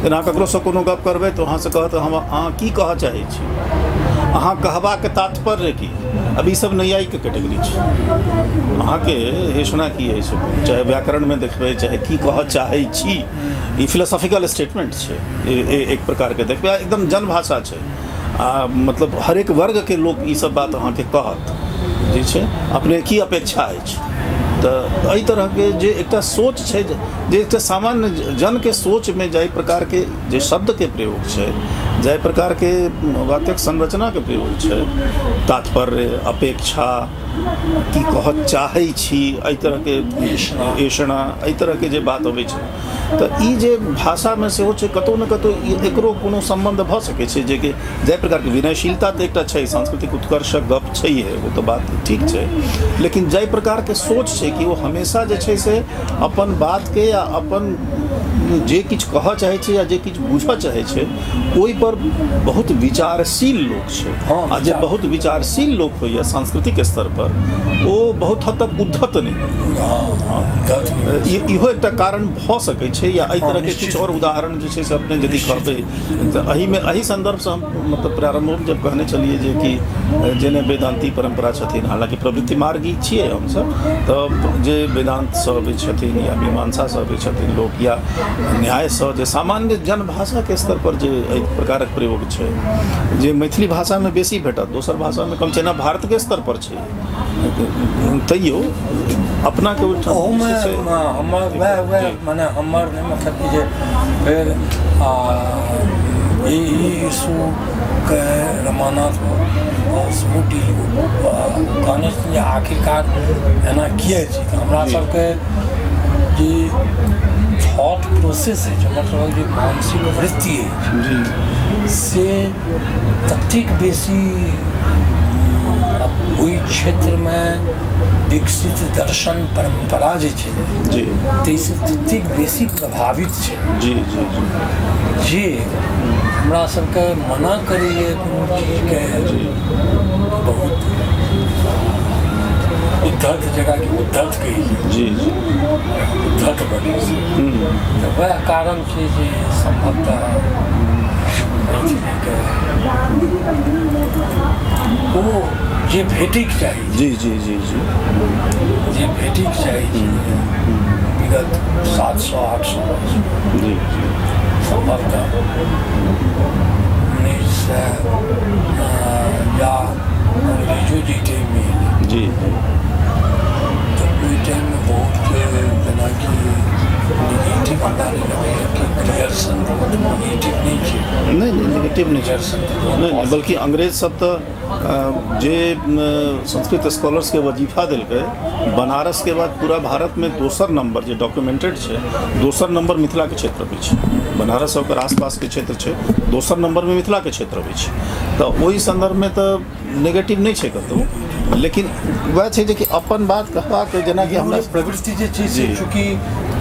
B: जेना ककरोसँ कोनो गप करबै तऽ अहाँसँ कहत हम अहाँ की कहऽ चाहै छी, अहाँ कहबाक तात्पर्य की। अब ई सब नैयायिक कैटेगरी छै। अहाँके हेसना की अछि, चाहे व्याकरणमे देखबै चाहे की कहऽ चाहै छी, ई फिलोसॉफिकल स्टेटमेंट छै एक प्रकारके देखबै, एकदम जनभाषा छै आ मतलब हरेक वर्गके लोक ई सब बात अहाँके कहत जे छै अपने की अपेक्षा अछि। तऽ एहि तरहके जे एकटा सोच छै, जे एकटा सामान्य जनके सोचमे जाहि प्रकारके जे शब्दके प्रयोग छै, जाहि प्रकारके वाक्यक संरचनाके प्रयोग छै, तात्पर्य, अपेक्षा, की कहऽ चाहै छी, एहि तरहके ऐषणा, एहि तरहके जे बात अबै छै, तऽ ई जे भाषामे सेहो छै, कतहु ने कतहु एकरो कोनो सम्बन्ध भऽ सकै छै, जेकि जाहि प्रकारके विनयशीलता तऽ एकटा छै, सांस्कृतिक उत्कर्षक गप छैहे, ओ तऽ बात ठीक छै, लेकिन जाहि प्रकारके सोच छै कि ओ हमेशा जे छै से अपन बातके या अपन जे किछु कहऽ चाहै छै या जे किछु बुझऽ चाहै छै ओहिपर बहुत विचारशील लोक छै। आ जे बहुत विचारशील लोक होइए सांस्कृतिक स्तरपर, ओ बहुत हद तक उद्धत नहि होइए। इहो एकटा कारण भऽ सकै छै, या एहि तरहके किछु आओर उदाहरण जे छै से अपने यदि कहबै तऽ एहिमे एहि सन्दर्भसँ हम मतलब प्रारम्भोमे जब कहने छलियै जे कि जेने वेदान्ती परम्परा छथिन, हालाँकि प्रवृत्ति मार्गी छियै हमसब, तऽ जे वेदान्तसँ अबै छथिन या मीमांसासँ अबै छथिन लोक या न्यायसँ, जे सामान्य जनभाषाके स्तर पर जे एहि प्रकारक प्रयोग छै जे मैथिली भाषामे बेसी भेटत, दोसर भाषामे कम छै, एना भारतके स्तर पर छै, तैयो अपनाके ओहिठाम
C: ओहूमे हमर वएह वएह मने हमर नहि मतलब कि जे फेर ई इशूके रमानाथ सेहो डील कहने छथिन जे आखिरकार एना किए छै। तऽ हमरा सबके जे थॉट प्रोसेस अछि, हमर सबक जे मानसिक वृत्ति अछि से ततेक बेसी ओहि क्षेत्रमे विकसित दर्शन परम्परा जे छै ताहिसँ ततेक बेसी प्रभावित छै
B: जी जी
C: जे हमरा सबके मना करैए कोनो चीजके बहुत उद्धत जकरा कि उद्धत कहै
B: जी जी
C: उद्धत बनै छै। तऽ वएह कारण छै जे सम्भवतः मैथिलीके ओ जे भेटैके चाही
B: जी जी जी जी
C: जे भेटैके चाही विगत 700-800 वर्ष
B: जी
C: सम्भवतः नहि। अंग्रेजसँ या अंग्रेजो जाहि टाइममे एलै तऽ ओहि टाइममे बहुत जेनाकि निगेटिव हमरा नहि लगैए कि ग्रियर्सन बहुत निगेटिव नहि छै।
B: नहि नहि, नेगेटिव नहि छै।
C: ग्रियर्सन तऽ बहुत
B: नहि नहि, बल्कि अंग्रेज सब तऽ जे संस्कृत स्कॉलर्सके वजीफा देलकै, बनारसके बाद पूरा भारतमे दोसर नंबर जे डॉक्यूमेंटेड छै, दोसर नंबर मिथिलाके क्षेत्र अबै छै। बनारस ओकर आसपासके क्षेत्र छै, दोसर नंबरमे मिथिलाके क्षेत्र अबै छै। तऽ ओहि सन्दर्भमे तऽ नेगेटिव नहि छै कतहु, लेकिन वएह छै जे कि अपन बात कहबाक, जेनाकि हमरा
C: प्रवृत्ति जे छै से चूँकि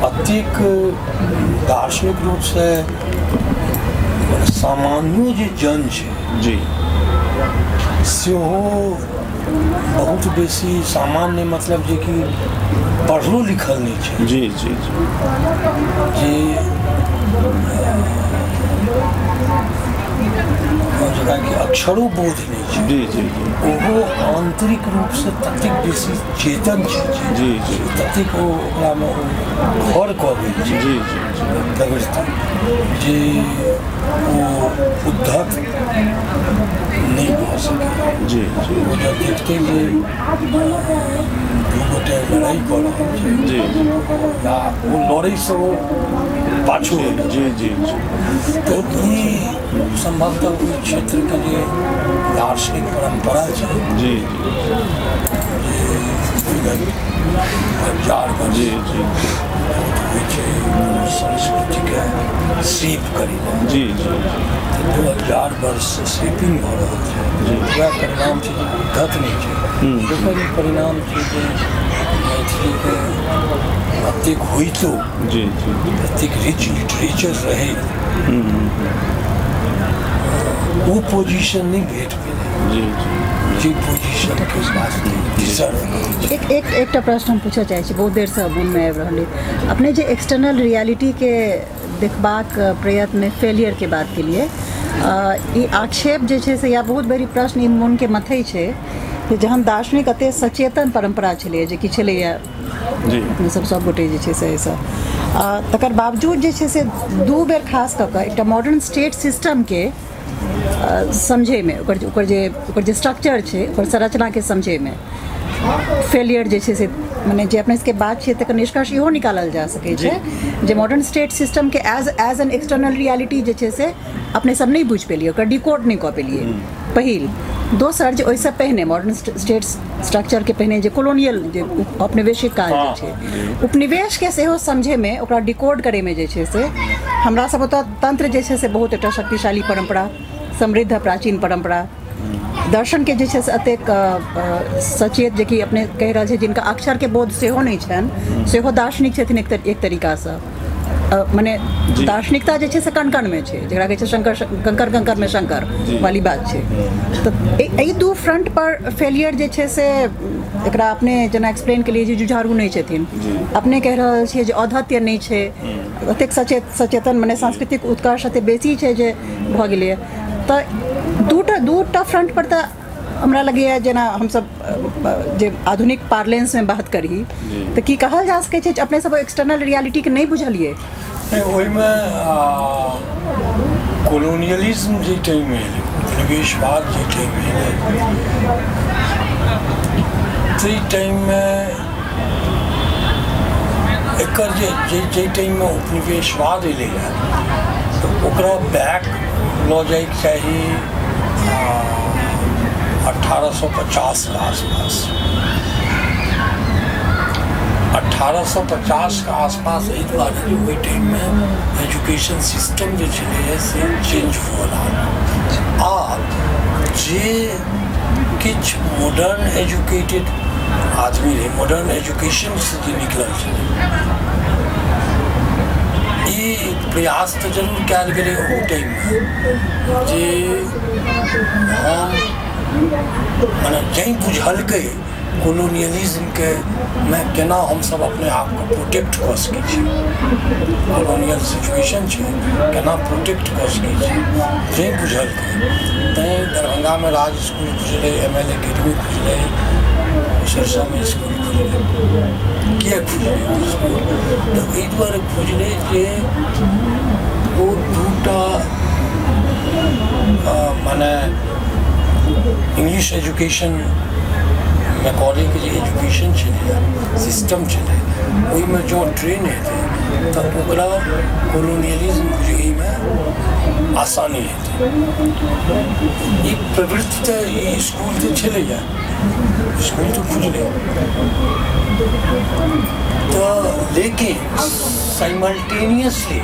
C: अतेक दार्शनिक रूपसँ सामान्यो जे जन छै सेहो बहुत बेसी सामान्य, मतलब जे कि पढ़लो लिखल नहि छै
B: जी जी जी
C: जे जकरा कि अक्षरो बोध नहि छै,
B: जी जी जी
C: ओहो आन्तरिक रूपसँ ततेक बेसी चेतन छै जे
B: जी जी
C: ततेक ओ ओकरामे ओ घर कऽ गेल छै
B: जी जी
C: प्रवृत्ति जे ओ उद्धत नहि भऽ सकैए।
B: जी जी
C: ओ जब देखतै जे दू गोटे लड़ाइ कऽ रहल छै या ओ लड़ैसँ ओ पाछू हटि
B: जी जी जी
C: तऽ ई सम्भवतः ओहि क्षेत्रके जे दार्शनिक परम्परा छै जे हजार वर्ष
B: जी जी
C: होइ छै संस्कृतिके सेव करै लए।
B: जी जी
C: 2000 वर्षसँ सेपिंग भऽ रहल छै। वएह परिणाम छै जे उद्धत नहि छै। ओकर ई परिणाम छै जे मैथिलीके एतेक होइतो,
B: जी जी
C: एतेक रिच लिटरेचर रहै, ओ पोजिशन नहि भेट पेलै
B: जी जी
C: जे पोजिशनके वास्ते डिजर्व करै छै।
A: एक एक एकटा प्रश्न हम पूछऽ चाहै छी, बहुत देरसँ मोनमे आबि रहल अइ। अपने जे एक्सटर्नल रियलिटीके देखबाक प्रयत्नमे फेलियरके बात केलियै, ई आक्षेप जे छै से या बहुत बेरी प्रश्न ई मोनके मथै छै जे जहन दार्शनिक एते सचेतन परम्परा छलैए जे कि छलैए अपने सब सब गोटे जे छै से एहिसँ, तकर बावजूद जे छै से दू बेर खास कऽ कऽ एकटा मॉडर्न स्टेट सिस्टमके समझैमे, ओकर जे स्ट्रक्चर छै, ओकर संरचनाके समझैमे फेलियर जे छै से, मने जे अपने सबके बात छै तकर निष्कर्ष इहो निकालल जा सकै छै जे मॉडर्न स्टेट सिस्टमके as an external reality जे छै से अपने सब नहि बुझि पेलियै, ओकर डिकोड नहि कऽ पेलियै पहिल। दोसर जे ओहिसँ पहिने मॉडर्न स्टेट स्ट्रक्चरके पहिने जे कोलोनियल जे औपनिवेशिक काल जे छै, उपनिवेशके सेहो समझैमे, ओकरा डिकोड करैमे जे छै से हमरा सब ओतऽ तंत्र जे छै से बहुत एकटा शक्तिशाली परम्परा, समृद्ध प्राचीन परम्परा, दर्शनके जे छै से एतेक सचेत, जे कि अपने कहि रहल छै जिनका अक्षरके बोध सेहो नहि छनि सेहो दार्शनिक छथिन एक तरीकासँ। मने दार्शनिकता जे छै से कण कणमे छै, जकरा कहै छै शंकर कंकर कंकरमे शंकर वाली बात छै। तऽ एहि दू फ्रंट पर फेलियर जे छै से एकरा अपने जेना एक्सप्लेन केलियै जे जुझारू नहि छथिन, अपने कहि रहल छियै जे औद्धत्य नहि छै ओतेक सचेतन, मने सांस्कृतिक उत्कर्ष एते बेसी छै जे भऽ गेलैए। तऽ दूटा फ्रंट पर तऽ हमरा लगैए जेना हमसब जे आधुनिक पार्लेंसमे बात करी तऽ की कहल जा सकै छै जे अपने सब एक्सटर्नल रियलिटीके नहि बुझलियै?
C: नहि, ओहिमे कोलोनियलिज्म जे टाइममे एलै, उपनिवेशवाद जे टाइममे एलै, ताहि टाइममे एकर जे जाहि टाइममे उपनिवेशवाद एलैए तऽ ओकरा बैक लऽ जाइके चाही 1850के आसपास। 1850के आसपास एहि दुआरे जे ओहि टाइममे एजुकेशन सिस्टम जे छलैए से चेंज हुअ लागल आ जे किछु मॉडर्न एजुकेटेड आदमी रहै, मॉडर्न एजुकेशनसँ जे निकलल छलै, ई प्रयास तऽ जरूर कयल गेलै ओहू टाइममे जे हम मने जैं बुझलकै कोलोनियलिज्मके मे केना हमसभ अपने आपके प्रोटेक्ट कऽ सकै छी, कोलोनियल सिचुएशन छै, केना प्रोटेक्ट कऽ सकै छी, जैं बुझलकै तैँ दरभंगामे राज इसकुल खुजलै, एम एल एकेडमी खुजलै, सरिसोमे इसकुल खुजलै। किए खुजलै ओ इसकुल? तऽ एहि दुआरे खुजलै जे ओ दूटा मने इंग्लिश एजुकेशन मैकॉलेके जे एजुकेशन छलैए, सिस्टम छलै, ओहिमे जँ ट्रेन हेतै तऽ ओकरा कोलोनियलिज्म बुझैमे आसानी हेतै। ई प्रवृत्ति तऽ ई इसकुल तऽ छलैए, इसकुल तऽ खुजलै तऽ, लेकिन साइमल्टेनियसली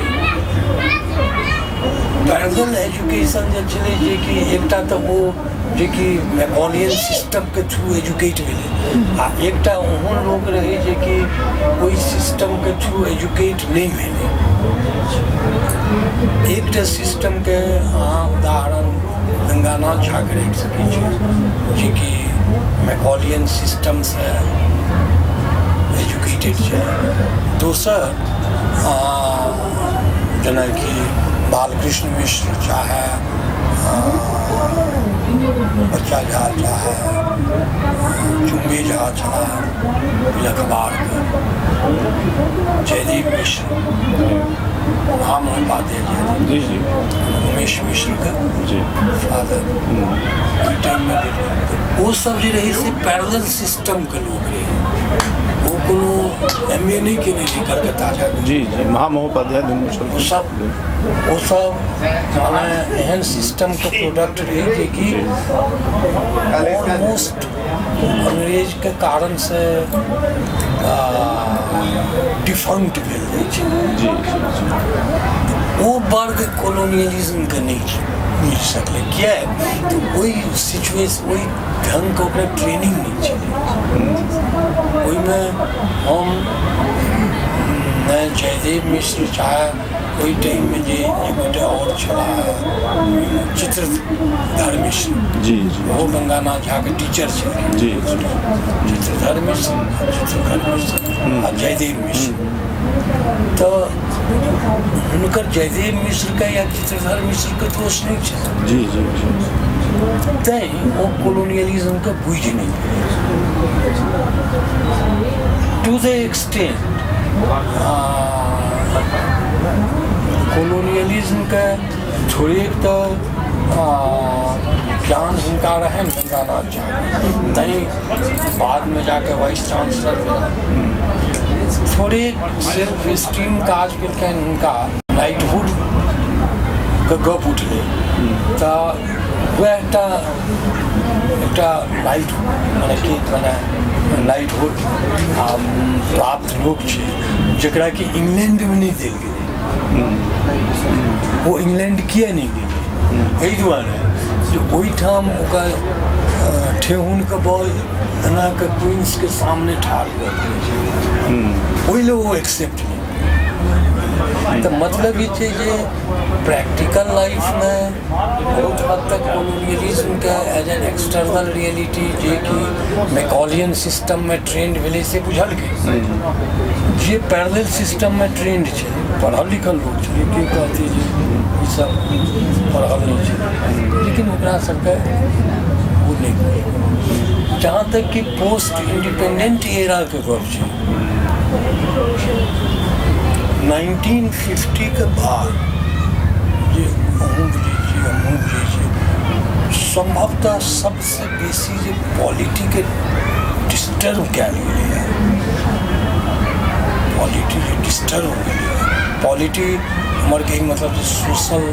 C: पैरेलल एजुकेशन जे छलै, जेकि एकटा तऽ ओ जेकि मैकॉलियन सिस्टमके थ्रू एजुकेट भेलै आ एकटा ओहन लोक रहै जेकि ओहि सिस्टमके थ्रू एजुकेट नहि भेलै। एकटा सिस्टमके अहाँ उदाहरण गंगानाथ झाके राखि सकै छी, जेकि मैकॉलियन सिस्टमसँ एजुकेटेड छै। दोसर जेनाकि बालकृष्ण मिश्र, चाहे बच्चा झा, चाहे चुम्बी झा छलाह अखबारके, जयदीप मिश्र, महामहोपाध्याय जयदीप,
B: जी जी
C: उमेश मिश्रके फादर, ओहि टाइममे ओ सब जे रहै से पैरेलल सिस्टमके लोक रहै। ओ कोनो एम ए नहि केने रहै कलकत्ता जाकऽ।
B: जी जी महामहोपाध्याय दुनू छलखिन।
C: ओ सब माने एहन सिस्टमके प्रोडक्ट रहै जेकि ऑलमोस्ट अंग्रेजके कारणसँ डिफंक्ट भेल जाइ छै।
B: जी जी जी
C: ओ वर्ग कोलोनियलिज्मके नहि बुझि सकलै, किएक तऽ ओहि सिचुएशन, ओहि ढङ्गके ओकरा ट्रेनिंग नहि छलै। ओहिमे हम नहि जयदेव मिश्र, चाहे ओहि टाइममे जे एक गोटे आओर छलाह, चित्रधर मिश्र,
B: जी जी
C: ओहो गंगानाथ झाके टीचर छलखिन।
B: जी जी
C: चित्रधर मिश्र, चित्रधर मिश्र आ जयदेव मिश्र, तऽ हुनकर जयदेव मिश्रके या चित्रधर मिश्रके दोष नहि छै।
B: जी जी जी
C: तैँ ओ कोलोनियलिज्मके बुझि नहि, टू the extent कोलोनियलिज्मके थोड़ेक तऽ ज्ञान हुनका रहनि गंगानाथ झा, तैँ बादमे जाके वाइस चांसलर भेला। थोड़े सेल्फ एस्टीम काज केलकनि हुनका। नाइटहुड के गप उठलै तऽ वएह एकटा एकटा नाइट मने कि मने नाइटहुड प्राप्त लोक छै, जकरा कि इंग्लैंडमे नहि देल गेलै। ओ इंग्लैंड किए नहि गेलै? एहि दुआरे जे ओहिठाम ओकर ठेहुनके बल एना कऽ क्वींसके सामने ठाढ़ हुअ पड़ै छै, ओहि लए ओ एक्सेप्ट नहि। तऽ मतलब ई छै जे प्रैक्टिकल लाइफमे बहुत हद तक कोलोनियलिज्मके एज एन एक्सटर्नल रियलिटी, जे कि मैकॉलियन सिस्टममे ट्रेंड भेलै से बुझलकै। जे पैरेलल सिस्टममे ट्रेंड छै, पढ़ल लिखल लोक छलै, के कहतै जे ईसब पढ़ल नहि छै, लेकिन ओकरा सबके ओ नहि बुझल। जहाँ तक कि पोस्ट इंडिपेंडेंट एराके गप छै, 1950के बाद जे अहूँ बुझै छियै, हमहूँ बुझै छियै, सम्भवतः सबसँ बेसी जे पॉलिटीके डिस्टर्ब कयल गेलैए, पॉलिटी जे डिस्टर्ब भेलैए, पॉलिटी हमर कहैके मतलब जे social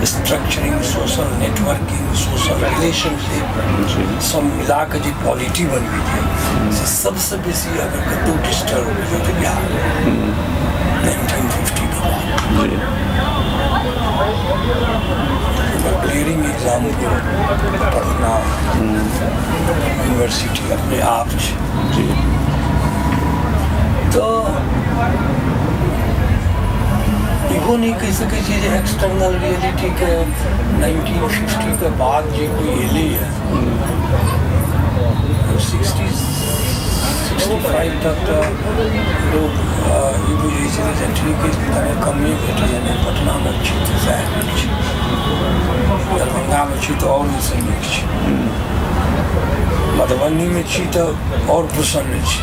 C: structuring, social networking, social relationship सब मिला कऽ जे पॉलिटी बनबै छै, से सबसँ बेसी अगर कतहु डिस्टर्ब भेलै तऽ बिहार 1950के बाद। ओकर क्लियरिंग एग्जाम्पल पटना यूनिवर्सिटी अपने आप छै। तऽ इहो नहि कहि सकै छियै जे एक्सटर्नल रियलिटीके 1950के बाद जे कोइ एलैए, 60-65 तक तऽ लोक ई बुझै छलै जे ठीक अछि, कने कमे भेटैए, नहि पटनामे छी तऽ सएह नीक छै, दरभंगामे छी तऽ आओर ओहिसँ नीक छै, मधुबनीमे छी तऽ आओर प्रसन्न छी।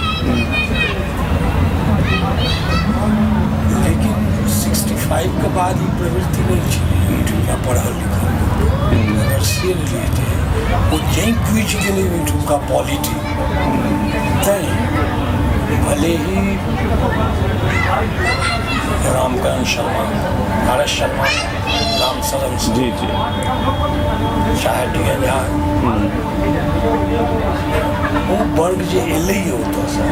C: लेकिन 65के बाद ई प्रवृत्ति नहि छलै एहिठुमका पढ़ल लिखल लोक। अगर से नहि रहितै, ओ जैँ बुझि गेलै ओहिठुमका पॉलिटी, तैँ भले ही रामकरण शर्मा, आर एस शर्मा, राम शरण सिंह,
B: जी जी,
C: चाहे डी एन झा, ओ वर्ग जे एलै ओतऽसँ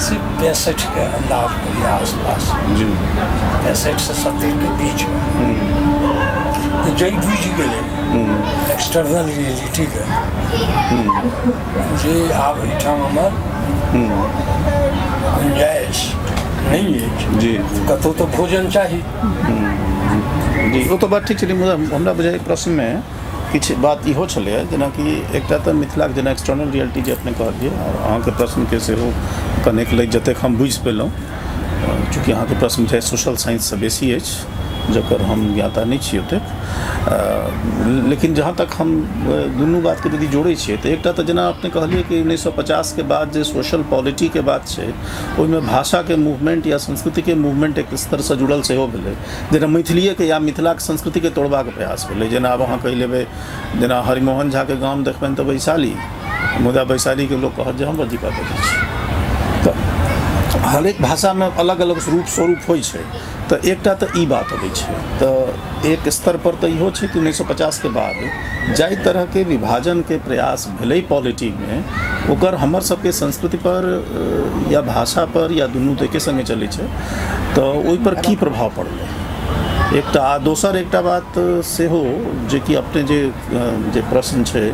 C: से 65के अन्दाजके आसपास, 65 से 70के बीचमे, तऽ जै बुझि गेलै एक्सटर्नल रियलिटीके जे आब एहिठाम हमर गुंजाइश नहि अछि, कतहु तऽ भोजन चाही।
B: जी, ओ तऽ बात ठीक छै, मुदा हमरा बुझाइ प्रश्नमे किछु बात इहो छलैए, जेनाकि एकटा तऽ मिथिलाके जेना एक्सटर्नल रियलिटी जे अपने कहलियै, आओर अहाँके प्रश्नके सेहो कनेक लैत जतेक हम बुझि पेलहुँ, चूँकि अहाँके प्रश्न छै सोशल साइंससँ बेसी अछि, जकर हम ज्ञाता नहि छी ओतेक, लेकिन जहाँ तक हम दुनू बातके यदि जोड़ै छियै तऽ एकटा तऽ जेना अपने कहलियै कि 1950के बाद जे सोशल पॉलिटीके बात छै, ओहिमे भाषाके मूवमेंट या संस्कृतिके मूवमेंट एक स्तरसँ जुड़ल सेहो भेलै, जेना मैथिलीएके या मिथिलाके संस्कृतिके तोड़बाक प्रयास भेलै। जेना आब अहाँ कहि लेबै, जेना हरिमोहन झाके गाम देखबनि तऽ वैशाली, मुदा वैशालीके लोक कहत जे हम बज्जिका बजै छी। तऽ हरेक भाषामे अलग अलग रूप स्वरूप होइ छै। तऽ एकटा तऽ ई बात अबै छै, तऽ एक स्तर पर तऽ इहो छै कि 1950के बाद जाहि तरहके विभाजनके प्रयास भेलै पॉलिटीमे, ओकर हमर सबके संस्कृति पर या भाषा पर या दुनू तऽ एके सङ्गे चलै छै, तऽ ओहिपर की प्रभाव पड़लै एकटा। आ दोसर एकटा बात सेहो जेकि अपने जे जे प्रश्न छै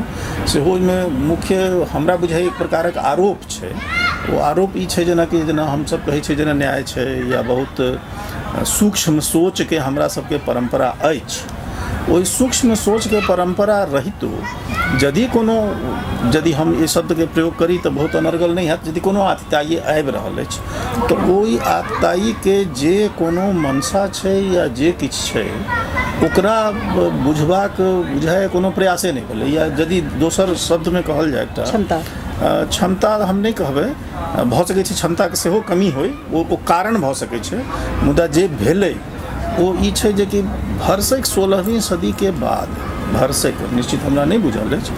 B: सेहो ओहिमे मुख्य हमरा बुझाइ एक प्रकारक आरोप छै। ओ आरोप ई छै जेनाकि जेना हमसब कहै छियै जेना न्याय छै या बहुत सूक्ष्म सोचके हमरा सबके परम्परा अछि, ओहि सूक्ष्म सोचके परम्परा रहितो यदि कोनो, यदि हम ई शब्दके प्रयोग करी तऽ बहुत अनर्गल नहि हैत, यदि कोनो आततायी आबि रहल अछि तऽ ओहि आततायीके जे कोनो मंशा छै या जे किछु छै ओकरा बुझबाक बुझाइ कोनो प्रयासे नहि भेलै, या यदि दोसर शब्दमे कहल जाय एकटा
A: क्षमता,
B: क्षमता हम नहि कहबै, भऽ सकै छै क्षमताके सेहो कमी होइ, ओ कारण भऽ सकै छै, मुदा जे भेलै ओ ई छै जेकि भरसक 16वीं सदीके बाद, भरसक निश्चित हमरा नहि बुझल अछि,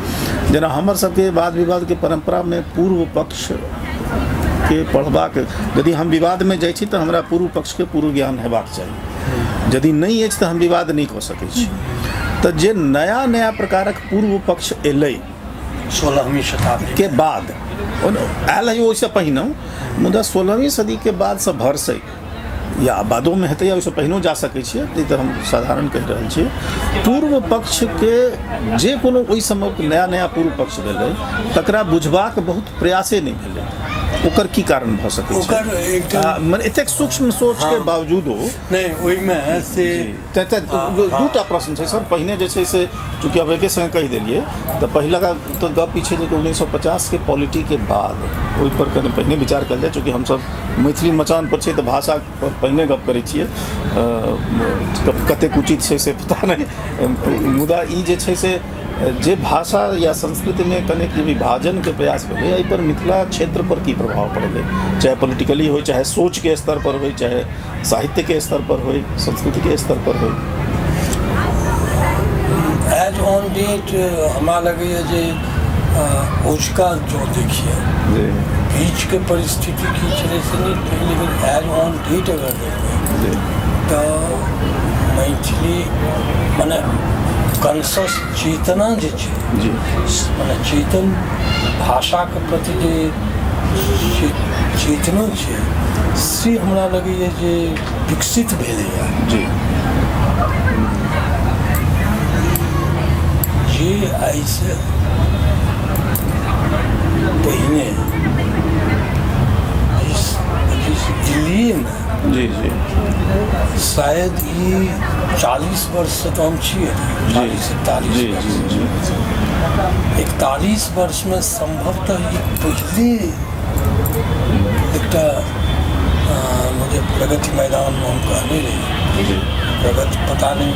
B: जेना हमर सबके वाद विवादके परम्परामे पूर्व पक्षके पढ़बाक, यदि हम विवादमे जाइ छी तऽ हमरा पूर्व पक्षके पूर्व ज्ञान हेबाक चाही, यदि नहि अछि तऽ हम विवाद नहि कऽ सकै छी। तऽ जे नया नया प्रकारक पूर्व पक्ष एलै
C: 16वीं शताब्दी
B: के बाद आयल है, ओहिसँ पहिनहुँ, मुदा 16वीं सदीके बादसँ भरसै या बादोमे हेतै या ओहिसँ पहिनो जा सकै छियै, ई तऽ हम साधारण कहि रहल छियै, पूर्व पक्षके जे कोनो ओहि समयके नया नया पूर्व पक्ष भेलै तकरा बुझबाक बहुत प्रयासे नहि भेलै, ओकर की कारण भऽ सकै छै?
C: ओकर एकटा
B: मने एतेक सूक्ष्म सोचके बावजूदो
C: नहि ओहिमे से
B: तऽ दूटा प्रश्न छै सर। पहिने जे छै से चूँकि आब एके संगे कहि देलियै तऽ पहिला तऽ गप ई छै जे 1950के पॉलिटीके बाद ओहिपर कनि पहिने विचार कयल जाय, चूँकि हमसभ मैथिली मचान पर छियै तऽ भाषा पर पहिने गप करै छियै, कतेक उचित छै से पता नहि, मुदा ई जे छै से जे भाषा या संस्कृतिमे कनेक जे विभाजनके प्रयास भेलै एहिपर मिथिला क्षेत्र पर की प्रभाव पड़लै, चाहे पोलिटिकली होइ, चाहे सोचके स्तर पर होइ, चाहे साहित्यके स्तर पर होइ, संस्कृतिके स्तर पर होइ।
C: एज ऑन डेट हमरा लगैए जे अजुका जँ देखिए बीचके परिस्थिति की छलै से नहि, लेकिन एज ऑन डेट अगर देखबै तऽ मैथिली मने कंसस चेतना जे छै, मने चेतन भाषाके प्रति जे चेतना छै से हमरा लगैए जे विकसित भेलैए, जे आइसँ पहिने दिल्लीएमे
B: जी जी
C: शायद ई 40 वर्षसँ तऽ हम छियै, 40 41 वर्ष, 41 वर्षमे सम्भवतः ई पहिले एकटा मुझे प्रगति मैदानमे हम कहने रही, प्रगति पता नहि,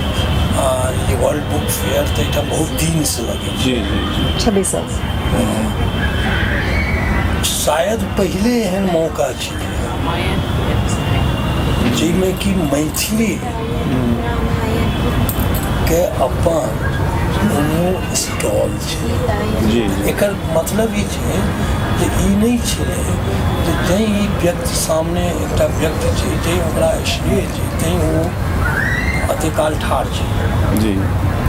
C: ई वर्ल्ड बुक फेयर तऽ एहिठाम बहुत दिनसँ लगै छै,
A: 26 साल
C: शायद पहिले एहन मौका छलै जाहिमे कि मैथिली के अपन ओनो स्टॉल छै।
B: जी जी
C: एकर मतलब ई छै जे ई नहि छै जे जैं ई व्यक्ति सामने एकटा व्यक्ति छै, जैं ओकरा स्नेह छै तैं ओ अते काल ठाढ़ छै।
B: जी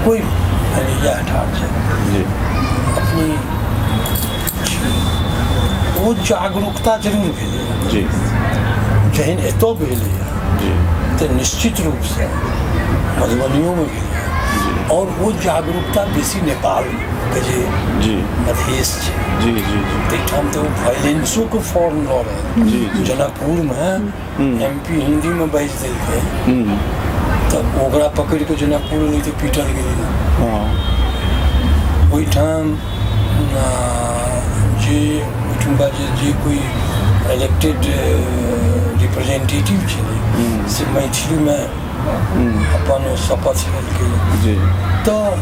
C: कोइ यानी इएह ठाढ़ छै।
B: जी
C: अपनी ओ जागरूकता जरूर भेलैए।
B: जी
C: जहन एतऽ भेलैए
B: जी
C: तऽ निश्चित रूपसँ मधुबनियोमे भेलैए, और ओ जागरूकता बेसी नेपालके जे
B: जी
C: मधेश छै
B: जी जी जी
C: ताहिठाम तऽ ओ वायलेंसोके फॉर्म लऽ रहल।
B: जी जी
C: जनकपुरमे एम पी हिन्दीमे बाजि देलकै तऽ ओकरा पकड़ि कऽ जनकपुर नहि तऽ पीटल गेलै।
B: हँ
C: ओहिठाम जे ओहिठुमका जे जे कोइ इलेक्टेड रिप्रेजेंटेटिव छलै से मैथिलीमे अपन शपथ लेलकै।
B: जी
C: तऽ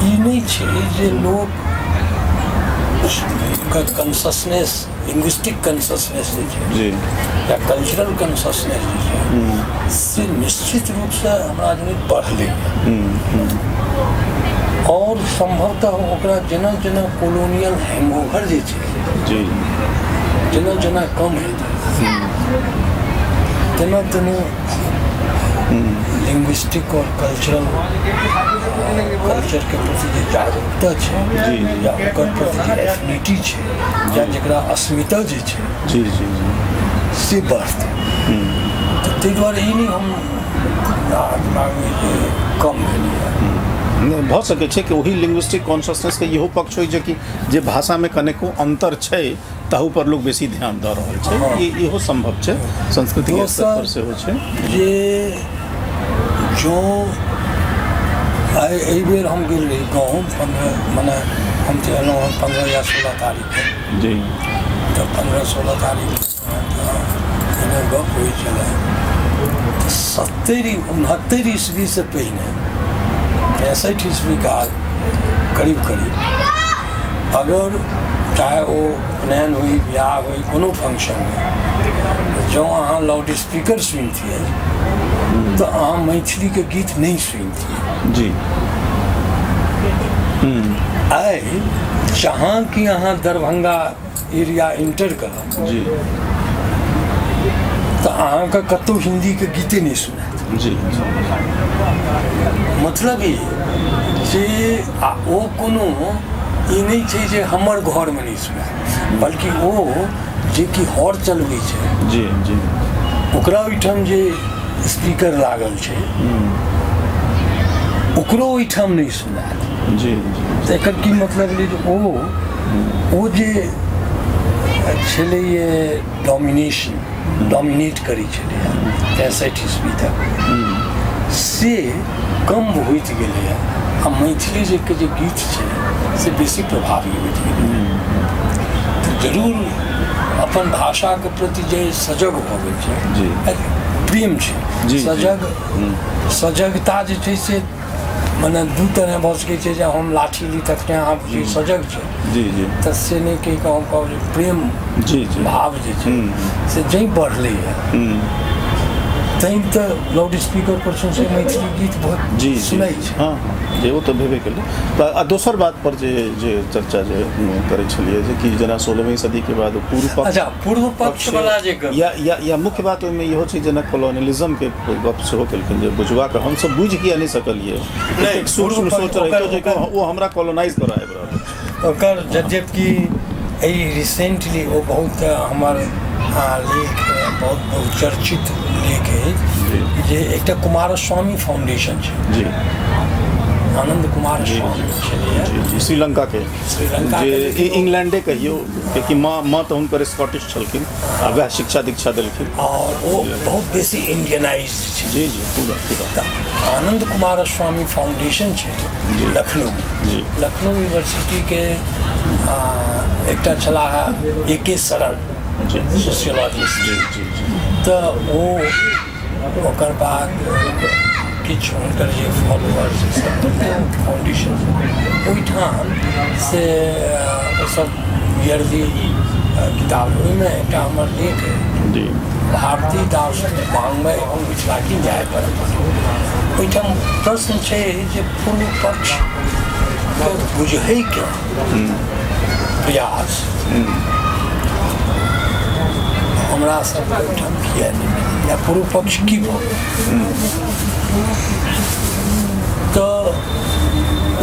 C: ई नहि छै जे लोक कॉन्शसनेस, लिंग्विस्टिक कॉन्शसनेस जे छै
B: जी
C: या कल्चरल कॉन्शसनेस जे छै से निश्चित रूपसँ हमरा जनैत बढ़लै। और सम्भवतः ओकरा जेना जेना कोलोनियल हैंगओवर जे छै
B: जी
C: जेना जेना कम हेतै तेना तेना लिंग्विस्टिक और कल्चरल कल्चरके प्रति जे जागरूकता छै
B: जी।
C: या ओकर प्रति जे एफिनिटी छै या जकरा अस्मिता जे छै
B: जी जी जी
C: से बढ़तै। तऽ ताहि दुआरे ई नहि हम दिमागमे जे कम भेलैए।
B: नहि भऽ सकै छै कि ओही लिंग्विस्टिक कॉन्शसनेसके इहो पक्ष होइ जे कि जे भाषामे कनेको अन्तर छै ताहू पर लोक बेसी ध्यान दऽ रहल छै।
C: हँ।
B: इहो सम्भव छै, संस्कृतिके स्तर पर
C: दोसर
B: सेहो छै।
C: जे जँ आइ एहिबेर हम गेल रही गाँव 15, मने हम तऽ एलहुँ हँ 15 या 16 तारीखके।
B: जी
C: तऽ 15-16 तारीख एना गप होइ छलै तऽ 70-69 ईस्वीसँ पहिने 65 ईस्वी काल करीब करीब अगर चाहे ओ उपनयन होइ, बियाह होइ, कोनो फंक्शन होइ, जँ अहाँ लाउड स्पीकर सुनितियै तऽ अहाँ मैथिलीके गीत नहि सुनितियै।
B: जी
C: आइ जहाँ कि अहाँ दरभंगा एरिया इंटर करब
B: जी
C: तऽ अहाँके कतहु हिन्दीके गीते नहि सुनायत।
B: जी
C: मतलब ई जे आ ओ कोनो ई नहि छै जे हमर घरमे नहि सुनायत, बल्कि ओ जे कि हर चलबै छै
B: जी जी
C: ओकरा ओहिठाम जे स्पीकर लागल छै ओकरो ओहिठाम नहि सुनायत।
B: जी जी
C: तऽ एकर की मतलब भेलै जे ओ ओ जे छलैए डोमिनेशन, डोमिनेट करै छलैए 65 ईस्वी तक, से कम होइत गेलैए आ मैथिली जे के जे गीत छै से बेसी प्रभावी होइत गेलै। तऽ जरूर अपन भाषाके प्रति जे सजग भऽ गेल छै
B: जी।
C: प्रेम छै।
B: जी, जी।
C: सजग सजगता जे छै से मने दू तरह भऽ सकै छै जे हम लाठी ली तखने अहाँ बुझियौ सजग छै।
B: जी जी
C: तऽ से नहि कहि कऽ हम कहब जे प्रेम
B: जी जी
C: भाव जे छै से जैं बढ़लैए तैं तऽ लाउड स्पीकर पर सौंसे मैथिली गीत बहुत
B: जी जी
C: सुनै छै।
B: हँ हँ, जे ओ तऽ भेबे केलै। तऽ आ दोसर बात पर जे जे चर्चा जे करै छलियै जे कि जेना 16वीं सदीके बाद पूर्व पक्ष
C: अच्छा, पूर्व पक्ष वाला जे गप
B: या या या मुख्य बात ओहिमे इहो छै जेना कॉलोनियलिज्म के गप सेहो केलखिन जे बुझबाक हमसब बुझि किया नहि सकलियै,
C: नहि,
B: एतेक सूक्ष्म
C: पूर्व
B: सोच
C: पक्ष
B: रहितो जे
C: ओकर
B: ओ हमरा कॉलोनाइज करऽ आबि रहल अछि।
C: ओकर यद्यपि एहि रिसेंटली ओ बहुत हमर लेख बहुत बहुचर्चित लेख अछि जे एकटा कुमारस्वामी फाउंडेशन छै।
B: जी
C: आनंद कुमार स्वामी छलैए
B: जी जी श्रीलंका के
C: श्रीलंका
B: जे
C: के, लेकिन
B: इंग्लैंडे कहियौ, कियाकि माँ माँ तऽ हुनकर स्कॉटिश छलखिन आ वएह शिक्षा दीक्षा देलखिन
C: और ओ बहुत बेसी इंडियनाइज छै।
B: जी जी पूरा पूरा।
C: तऽ आनंद कुमार स्वामी फाउंडेशन छै लखनऊ
B: जी।
C: लखनऊ यूनिवर्सिटी के एकटा छलाह ए के शरण
B: जी
C: सोशियोलॉजिस्ट।
B: जी जी जी
C: तऽ ओ ओकर बाद किछु हुनकर जे फॉलोअर्स सब फाउंडेशन ओहिठाम से ओसब ईयरली किताब ओहिमे एकटा हमर लेख अइ
B: जी
C: भारतीय दार्शनिक वाङ्मय एवं मिथिला की न्याय परम्परा। ओहिठाम प्रश्न छै जे पूर्व पक्षके बुझैके प्रयास हमरा सबके ओहिठाम किए नहि भेल या पूर्व पक्ष की भऽ गेल? तऽ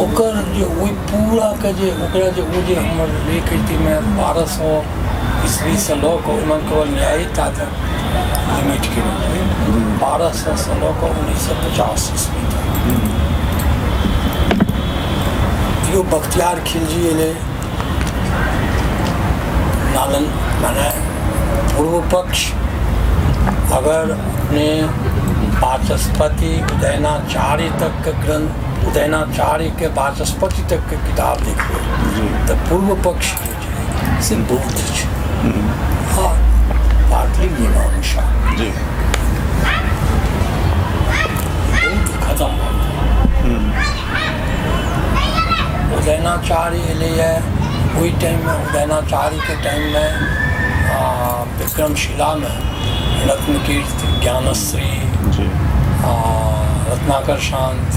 C: ओकर जे ओहि पूराके जे ओकरा जे ओ जे हमर लेख अछि ताहिमे 1200 ईस्वीसँ लऽ कऽ ओहिमे केवल न्यायिक तक लिमिट केने छै, 1200सँ लऽ कऽ 1950 ईस्वी तक। यो बख्तियार खिलजी एलै नालन, माने पूर्व पक्ष अगर अपने वाचस्पति उदयनाचार्य तकके ग्रंथ, उदयनाचार्यके वाचस्पति तकके किताब देखबै तऽ पूर्व पक्ष जे छै से बौद्ध छै आ पार्टली मीमांसा। बौद्ध खतम भऽ गेल। उदयनाचार्य एलैए ओहि टाइममे, उदयनाचार्यके टाइममे विक्रमशिलामे रत्नकीर्ति, ज्ञानश्री, रत्नाकर शान्त,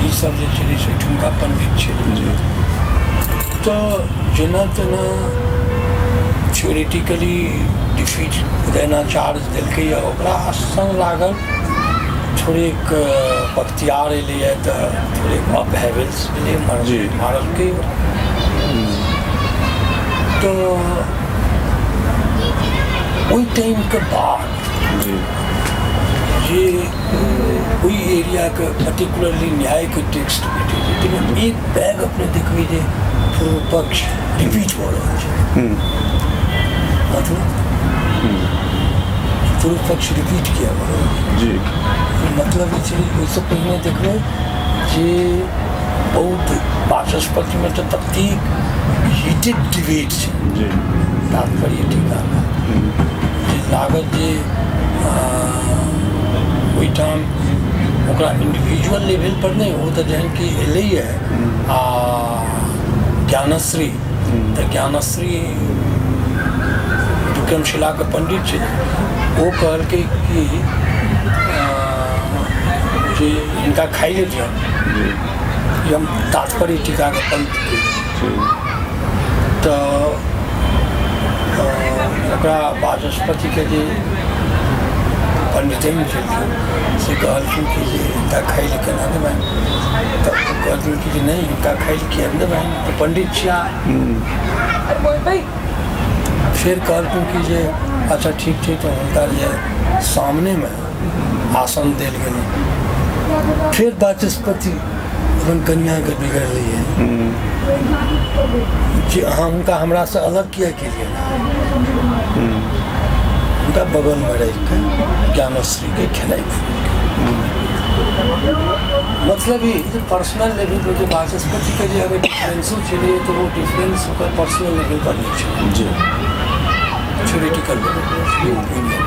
C: ईसब जे छलै से ओहिठुमका पण्डित छलै। तऽ जेना तेना थियोरिटिकली डिफीट उदयनाचार्य देलकैए ओकरा, सङ्ग लागल थोड़ेक बख्तियार एलैए तऽ थोड़ेक अपहेवल्स भेलै, मारलकै। तऽ ओहि टाइमके बाद जे ओहि एरियाके पर्टिकुलरली न्यायके टेक्स्ट भेटै छै, ताहिमे एक बैग अपने देखबै जे पूर्व पक्ष रिपीट भऽ रहल छै। मतलब पूर्व पक्ष रिपीट किया भऽ रहल छै? मतलब ई छै, ओहिसँ पहिने देखबै जे बौद्ध वाचस्पतिमे तऽ ततेक हीटेड डिबेट छै तात्पर्य टीकामे जे लागत जे ओहिठाम ओकरा इंडिविजुअल लेवल पर नहि, ओ तऽ जहन कि एलैए आ ज्ञानश्री, तऽ ज्ञानश्री विक्रमशिलाके पंडित छै, ओ कहलकै कि जे हिनका खाइ लए दिअ, ई हम तात्पर्य टीकाके पंडित। तऽ ओकरा वाचस्पतिके जे पंडितैन छलखिन से कहलखिन कि जे हिनका खाइ लए केना देबनि? तऽ ओ कहलखिन कि जे नहि, हिनका खाइ लए किया नहि देबनि, तऽ पंडित छिया। फेर कहलखिन कि जे अच्छा ठीक छै, तऽ हुनका जे सामनेमे आसन देल गेलै। फेर वाचस्पति अपन कनियाके बिगड़लियै जे अहाँ हुनका हमरासँ अलग किया केलियै? हुनका बगलमे राखिके ज्ञानश्रीके खेनाइ खुएलकै। मतलब ई जे पर्सनल लेवल पर जे वाचस्पतिके जे अगर डिफरेंसो छलैए तऽ ओ डिफरेंस ओकर पर्सनल लेवल पर नहि छलै, थ्योरेटिकल लेवल पर ओपिनियन।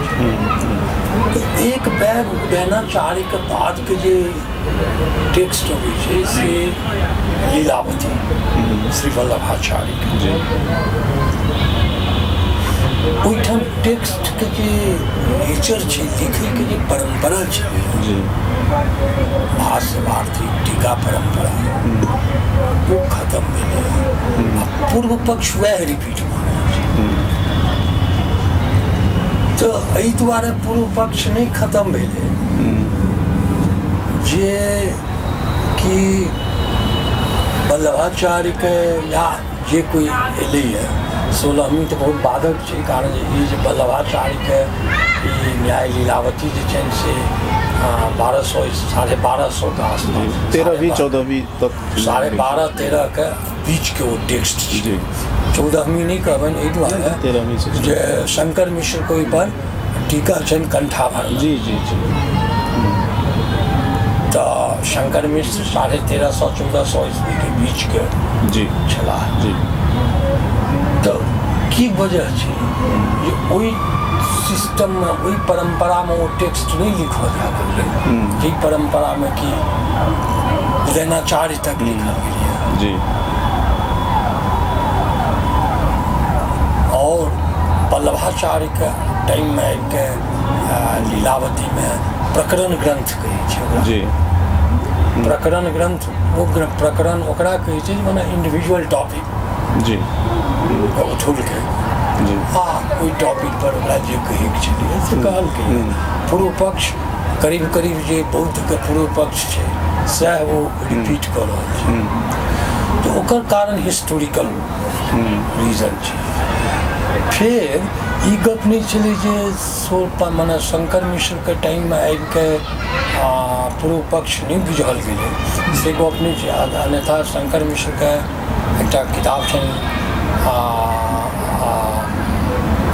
C: तऽ एक बैग उदयनाचार्यके बादके जे टेक्स्ट अबै छै से लीलावती श्री वल्लभाचार्यके, ओहिठाम टेक्स्टके जे नेचर छै, लिखैके जे परम्परा छै, भाष्य भारती टीका परम्परा, ओ खतम भेलै आ पूर्व पक्ष वएह रिपीट भऽ रहल छै। तऽ एहि दुआरे पूर्व पक्ष नहि खतम भेलै जे कि वल्लभाचार्यके या जे कोइ एलैए 16वीं तऽ बहुत बादक छै, कारण जे ई जे वल्लभाचार्यके ई न्याय लीलावती जे छनि से 1200, 1250के आसपास,
B: 13वीं 14वीं तक,
C: 12.5 13के बीचके ओ टेक्स्ट छै। 14वीं नहि कहबनि एहि दुआरे
B: 13वीं से
C: जे शंकर मिश्रके ओहिपर टीका छनि कंठाभरण।
B: जी जी जी
C: तऽ शंकर मिश्र 1350 1400 ईस्वीके बीचके छलाह। तऽ की वजह छै जे ओहि सिस्टममे, ओहि परम्परामे ओ टेक्स्ट नहि लिखल जा रहलै जाहि परम्परामे कि उदयनाचार्य तक लिखल गेलै? आओर वल्लभाचार्यके टाइममे आबिके लीलावतीमे प्रकरण ग्रन्थ कहै छै ओकरा। प्रकरण ग्रन्थ ओ प्रकरण ओकरा कहै छै जे मने इंडिविजुअल टॉपिक उठौलकै आ ओहि टॉपिक पर ओकरा जे कहैके छलैए से कहलकै। पूर्व पक्ष करीब करीब जे बौद्धके पूर्व पक्ष छै सएह ओ रिपीट कऽ रहल छै। तऽ ओकर कारण हिस्टोरिकल रीजन छै। फेर ई गप नहि छलै जे मने शंकर मिश्रके टाइममे आबिके पूर्व पक्ष नहि बुझल गेलै, से गप नहि छै। अन्यथा शंकर मिश्रके एकटा किताब छनि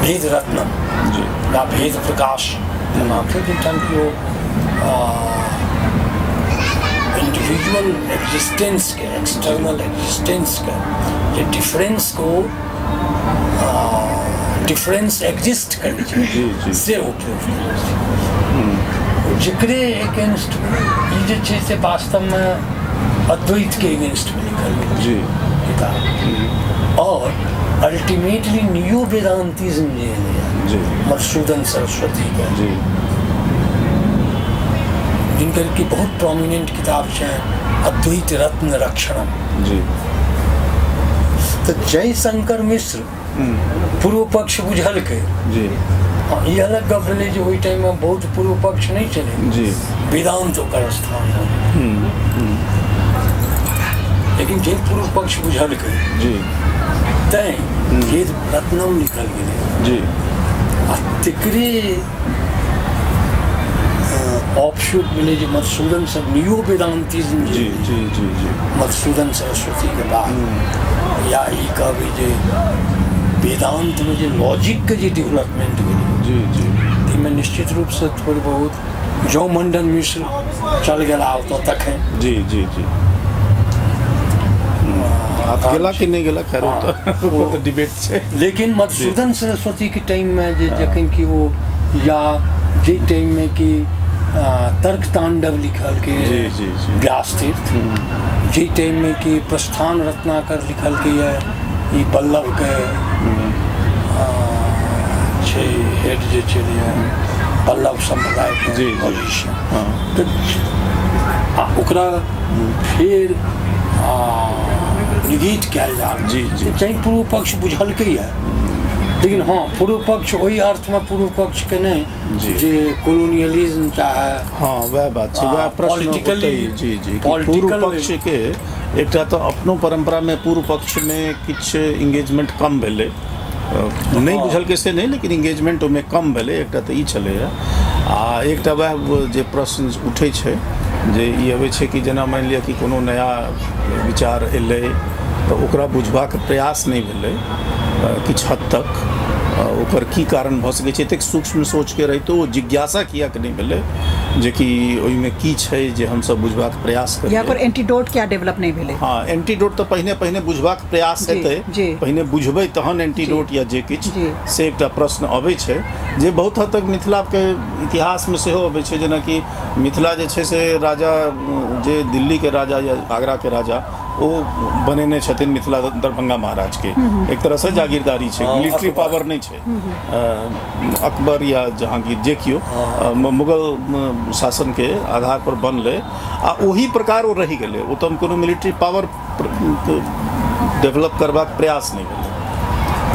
C: भेद रत्नम या भेद प्रकाश नाम छै, जाहिठाम कि ओ इंडिविजुअल एक्जिस्टेंसके, एक्सटर्नल एक्जिस्टेंसके जे डिफरेंस को डिफरेंस एग्जिस्ट करै छै से ओ प्रूफ करै छै। जकरे एगेंस्ट ई जे छै से वास्तवमे अद्वैतके एगेंस्टमे लिखल गेल किताब। और अल्टीमेटली न्यू वेदांतिज्म जे एलैए मधुसूदन सरस्वतीके, जिनकर कि बहुत प्रोमिनेंट किताब छै अद्वैत रत्न रक्षणम। तऽ जयशंकर मिश्र पूर्व पक्ष बुझलकै। ई अलग गप भेलै जे ओहि टाइममे बहुत पूर्व पक्ष नहि छलै, वेदांत ओकर स्थान रहै। लेकिन जे पूर्व पक्ष बुझलकै तैं भेद रत्नम लिखल गेलै। आ तकरे ऑफशूट भेलै जे मधुसूदन सब न्यू वेदांतिज्म जे
B: जी जी जी जी
C: मधुसूदन सरस्वतीके बाद, या ई कहबै जे वेदान्तमे जे लॉजिकके जे डेवलपमेंट भेलै
B: जी जी
C: ताहिमे निश्चित रूपसँ थोड़ बहुत जँ मंडन मिश्र चल गेला ओतऽ तखन
B: जी जी जी आब गेला कि नहि गेला, खैर ओ तऽ डिबेट छै।
C: लेकिन मधुसूदन सरस्वतीके टाइममे जे जखन कि ओ या जे टाइममे कि तर्क तांडव लिखलकै
B: जी जी जी
C: व्यास तीर्थ, जे टाइममे कि प्रस्थान रत्नाकर लिखलकै यऽ ई बल्लभके छै हेड जे छलैए बल्लभ सम्प्रदायके
B: जी, जी।
C: लॉजिशियन, तऽ आ ओकरा फेर निगेट कयल जा रहल
B: जी, जी।
C: छै। तैँ पूर्व पक्ष बुझलकै यऽ, लेकिन हँ पूर्व पक्ष ओहि अर्थमे पूर्व पक्षके नहि जे कोलोनियलिज्म चाहे।
B: हँ, वएह बात छै, वएह प्रश्न
C: पॉलिटिकली
B: ओतहि, जी जी कि पूर्व
C: पॉलिटिकल
B: पक्षके एकटा तऽ अपनो परम्परामे पूर्व पक्षमे किछु इंगेजमेंट कम भेलै, नहि बुझलकै से नहि, लेकिन इंगेजमेंट ओहिमे कम भेलै, एकटा तऽ ई छलैए। आ एकटा वएह जे प्रश्न उठै छै जे ई अबै छै कि जेना मानि लिअ कि कोनो नया विचार एलै तऽ ओकरा बुझबाक प्रयास नहि भेलै किछु हद तक, ओकर की कारण भऽ सकै छै? एतेक सूक्ष्म सोचके रहितो ओ जिज्ञासा किएक नहि भेलै जेकि ओहिमे की छै जे हमसब बुझबाक प्रयास
A: या ओकर
B: करियै?
A: एंटीडोट क्या डेवलप नहि भेलै?
B: हँ, एंटीडोट तऽ पहिने पहिने बुझबाक प्रयास हेतै, पहिने बुझबै तहन एंटीडोट या जे किछु, से एकटा प्रश्न अबै छै जे बहुत हद तक मिथिलाके इतिहासमे सेहो अबै छै। जेनाकि मिथिला जे छै से राजा जे दिल्लीके राजा या आगराके राजा ओ बनेने छथिन मिथिला दरभंगा महाराजके, एक तरहसँ जागीरदारी छै, मिलिट्री
C: अकबर।
B: पावर नहि छै। अकबर या जहांगीर जे केओ मुगल शासनके आधार पर बनलै आ ओही प्रकार ओ रहि गेलै, ओतऽ कोनो मिलिट्री पावर डेवलप करबाक प्रयास नहि भेलै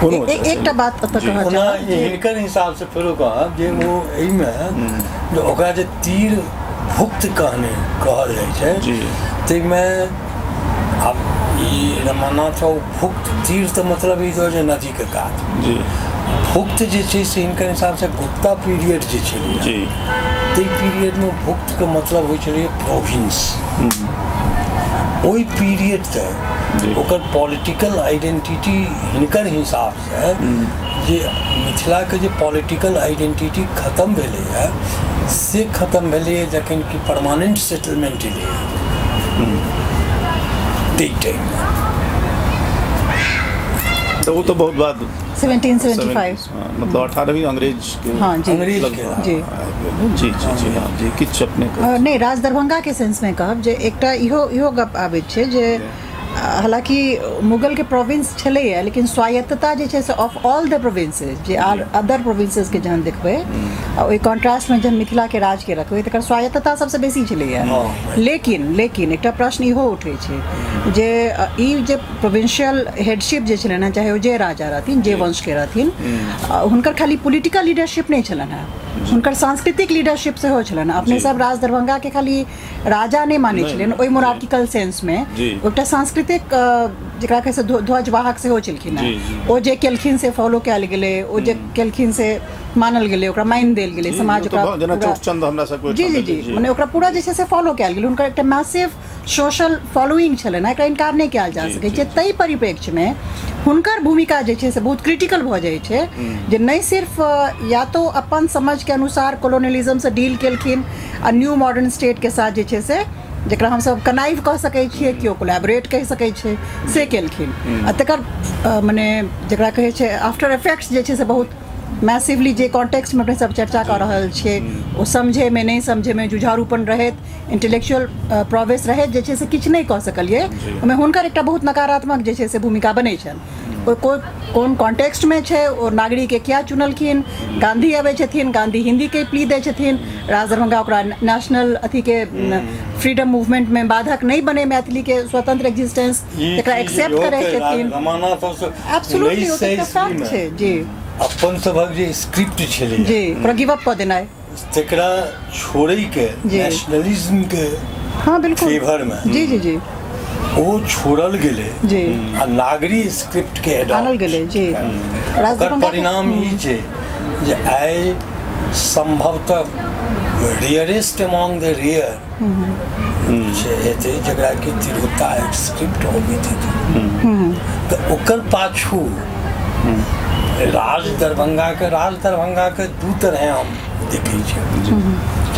B: कोनो।
A: एकटा बात ओतऽ कहऽ
C: ओना
A: चाहब जे
C: हिनकर हिसाबसँ फेरो कहब जे ओ एहिमे जे ओकरा जे तीर भुक्त कहने कहल जाइ छै ताहिमे आब ई रमानाथ बाबू भुक्त तीर तऽ मतलब ई जे नदीके कात भुक्त जे छै से हिनकर हिसाबसँ गुप्ता पीरियड जे छलै ताहि पीरियडमे भुक्तके मतलब होइ छलै प्रोविंस। ओहि पीरियड तक ओकर पॉलिटिकल आइडेंटिटी हिनकर हिसाबसँ जे मिथिलाके जे पॉलिटिकल आइडेंटिटी खतम भेलैए से खतम भेलैए जखन कि परमानेंट सेटलमेंट एलैए ताहि टाइममे।
B: तऽ ओ तऽ बहुत बाद
A: 1775।
B: मतलब 18वीं अंग्रेज के
A: हाँ जी
C: अंग्रेज के
A: जी
B: जी जी जी हाँ जी, किछु अपने
A: नहि, राज दरभंगा के सेंस में कहब जे एकटा इहो इहो गप आबैत छै जे हालाँकि मुगलके प्रोविंस छलैए, लेकिन स्वायत्तता जे छै से ऑफ ऑल the provinces जे आर अदर प्रोविंसेसके जहन देखबै आ ओहि कॉन्ट्रास्टमे जहन मिथिलाके राजके रखबै, तकर स्वायत्तता सबसँ बेसी छलैए। लेकिन लेकिन एकटा प्रश्न इहो उठै छै जे ई जे प्रोविंशियल हेडशिप जे छलनि हेँ, चाहे ओ जे राजा रहथिन, जे वंशके रहथिन, हुनकर खाली पोलिटिकल लीडरशिप नहि छलनि हेँ, हुनकर सांस्कृतिक लीडरशिप सेहो छलनि। अपने सब राज दरभंगाके खाली राजा नहि मानै छलनि ओहि मोनार्किकल सेंसमे, एकटा सांस्कृतिक जकरा कहै छै ध्वजवाहक सेहो छलखिन हेँ। ओ जे केलखिन से फॉलो कयल गेलै, ओ जे केलखिन से मानल गेलै, ओकरा मानि देल गेलै समाज ओकरा।
B: जेना चौठचंद हमरा सबके।
A: जी जी जी, मने ओकरा पूरा जे छै से फॉलो कयल गेलै। हुनकर एकटा मैसिव सोशल फॉलोइंग छलनि, एकरा इनकार नहि कयल जा सकै छै। ताहि परिप्रेक्ष्यमे हुनकर भूमिका जे छै से बहुत क्रिटिकल भऽ जाइ छै, जे नहि सिर्फ या तो अपन समझके अनुसार कॉलोनियलिज्मसँ डील केलखिन आ न्यू मॉडर्न स्टेटके साथ जे छै से, जकरा हमसभ कनाइव कह सकै छियै, केओ कोलैबोरेट कहि सकै छै, से केलखिन, आ तकर मने जकरा कहै छै आफ्टर इफेक्ट्स जे छै से बहुत मैसिवली, जे कॉन्टेक्स्टमे अपने सब चर्चा कऽ रहल छियै, ओ समझैमे नहि समझैमे जुझारूपन रहैत, इंटेलेक्चुअल प्रोग्रेस रहैत जे छै से किछु नहि कऽ सकलियै, ओहिमे हुनकर एकटा बहुत नकारात्मक जे छै से भूमिका बनै छनि। ओ कोन कॉन्टेक्स्टमे छै, ओ नागरिकके किया चुनलखिन? गांधी अबै छथिन, गांधी हिन्दीके प्ली दै छथिन, राज दरभंगा ओकरा नेशनल अथीके फ्रीडम मूवमेंटमे बाधक नहि बने, मैथिलीके स्वतंत्र एग्जिस्टेंस एकरा एक्सेप्ट करै छथिन। एब्सोल्युटली, ओ तऽ फैक्ट छै जी।
E: अपन सभक जे स्क्रिप्ट छलै
A: जी, ओकरा गिव अप कऽ देनाइ,
E: तकरा छोड़ैके, नेशनलिज्म के
A: हाँ बिल्कुल
E: फेवर में
A: जी जी जी
E: ओ छोड़ल गेलै
A: जी
E: आ नागरी स्क्रिप्ट के
A: आनल गेलै जी।
E: ओकर परिणाम ई छै जे आइ संभवतः रेयरेस्ट अमंग the rare छै हेतै जकरा कि तिरहुता स्क्रिप्ट अबैत हेतै। तऽ ओकर पाछू राज दरभंगाके, राज दरभंगाके दू तरहे हम देखै छियै।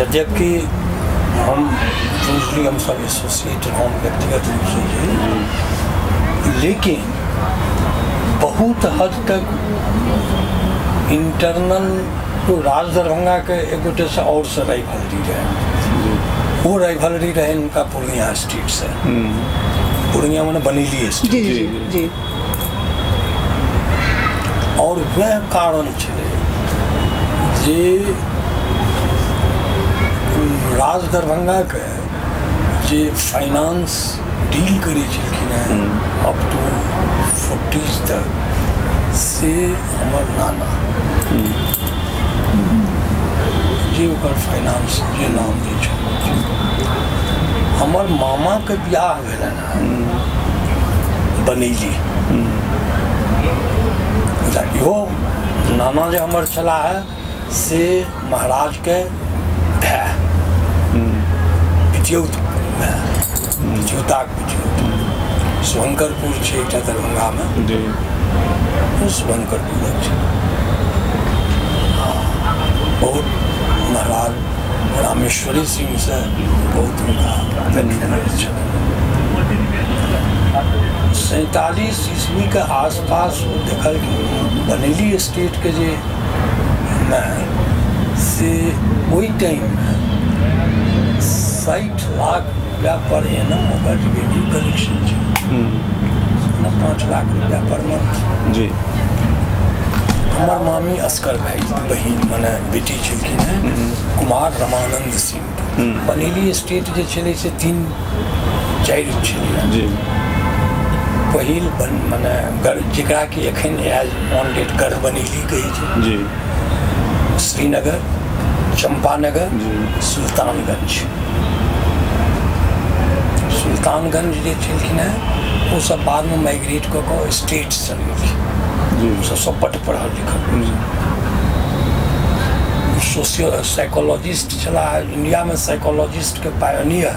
E: यद्यपि हम यूजली हम सब एसोसिएट हम व्यक्तिगत रूपसँ जे, लेकिन बहुत हद तक इंटरनल तो राज दरभंगाके एक गोटेसँ आओरसँ राइवलरी रहै। ओ राइवलरी रहै हुनका पूर्णिया स्टेटसँ, पूर्णिया मने बनेली स्टेट।
A: जी जी जी।
E: आओर वएह कारण छलै जे राज दरभंगाके जे फाइनेंस डील करै छलखिन हेँ अप टू फोर्टीज तक, से हमर नाना जे ओकर फाइनेंस जे नाम जे छल। हमर मामाके बियाह भेलनि हेँ बनैली। इहो नाना जे हमर छलाह है से महाराजके भाय, पितियौत भाय, पितियौताक पितियौत। शुभंकरपुर छै एकटा दरभंगामे, ओ शुभंकरपुरक छै। बहुत महाराज रामेश्वरी सिंहसँ बहुत हुनका पेट्रोनेज छलनि। 47 ईस्वीके आसपास ओ देखलखिन बनेली स्टेटके जे मे से ओहि टाइममे 60 लाख रुपया पर एनम ओकर रेवेन्यू कलेक्शन छै, 5.75 लाख रुपया पर मंथ। हमर मामी असकर भाई बहिन मने बेटी छलखिन हेँ कुमार रमानंद सिंह। बनेली स्टेट जे छलै से तीन चारि छलै। पहिल बन मने जकरा कि एखन एज ऑन डेट गढ़ बनेली कहै छै, श्रीनगर, चंपानगर, सुल्तानगंज। सुल्तानगंज जे छलखिन हेँ ओ सब बादमे माइग्रेट कऽ कऽ स्टेट चलि गेलखिन। ओसब सब बड्ड पढ़ल लिखल सोशियो साइकोलॉजिस्ट छलाह। इंडियामे साइकोलॉजिस्टके पायोनियर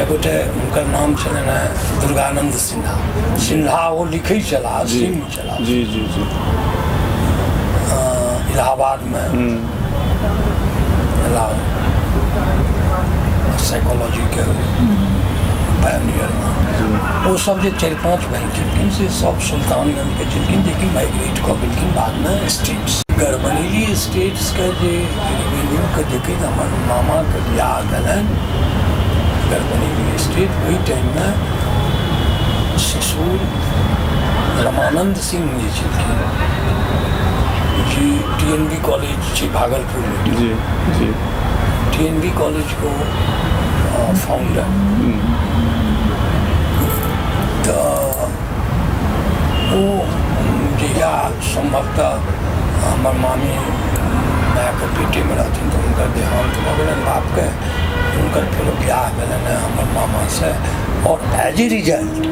E: एगोटे हुनकर नाम छलनि हेँ दुर्गानंद सिन्हा। सिन्हा ओ लिखै छलाह, सिंह छलाह।
B: जी जी जी
E: इलाहाबादमे साइकोलॉजीके पायोनियरमे ओ सब जे चारि पाँच भाइ छलखिन से सब सुल्तानगंजके छलखिन, जेकि माइग्रेट कऽ गेलखिन बादमे स्टेट्स। गढ़बनेली स्टेट्सके जे रेवेन्यूके देखैत हमर मामाके बियाह भेलनि गढ़बनेली स्टेट, ओहि टाइममे ससुर रमानन्द सिंह जे छलखिन, जे टी एन बी कॉलेज छै भागलपुरमे,
B: जी जी
E: टी एन बी कॉलेजके फाउंडर, तऽ ओ जहिया सम्भवतः हमर मामी मायके पेटेमे रहथिन तऽ हुनकर देहान्त भऽ गेलनि बापके। हुनकर फेरो बियाह भेलनि हेँ हमर मामासँ, आओर एज ए रिजल्ट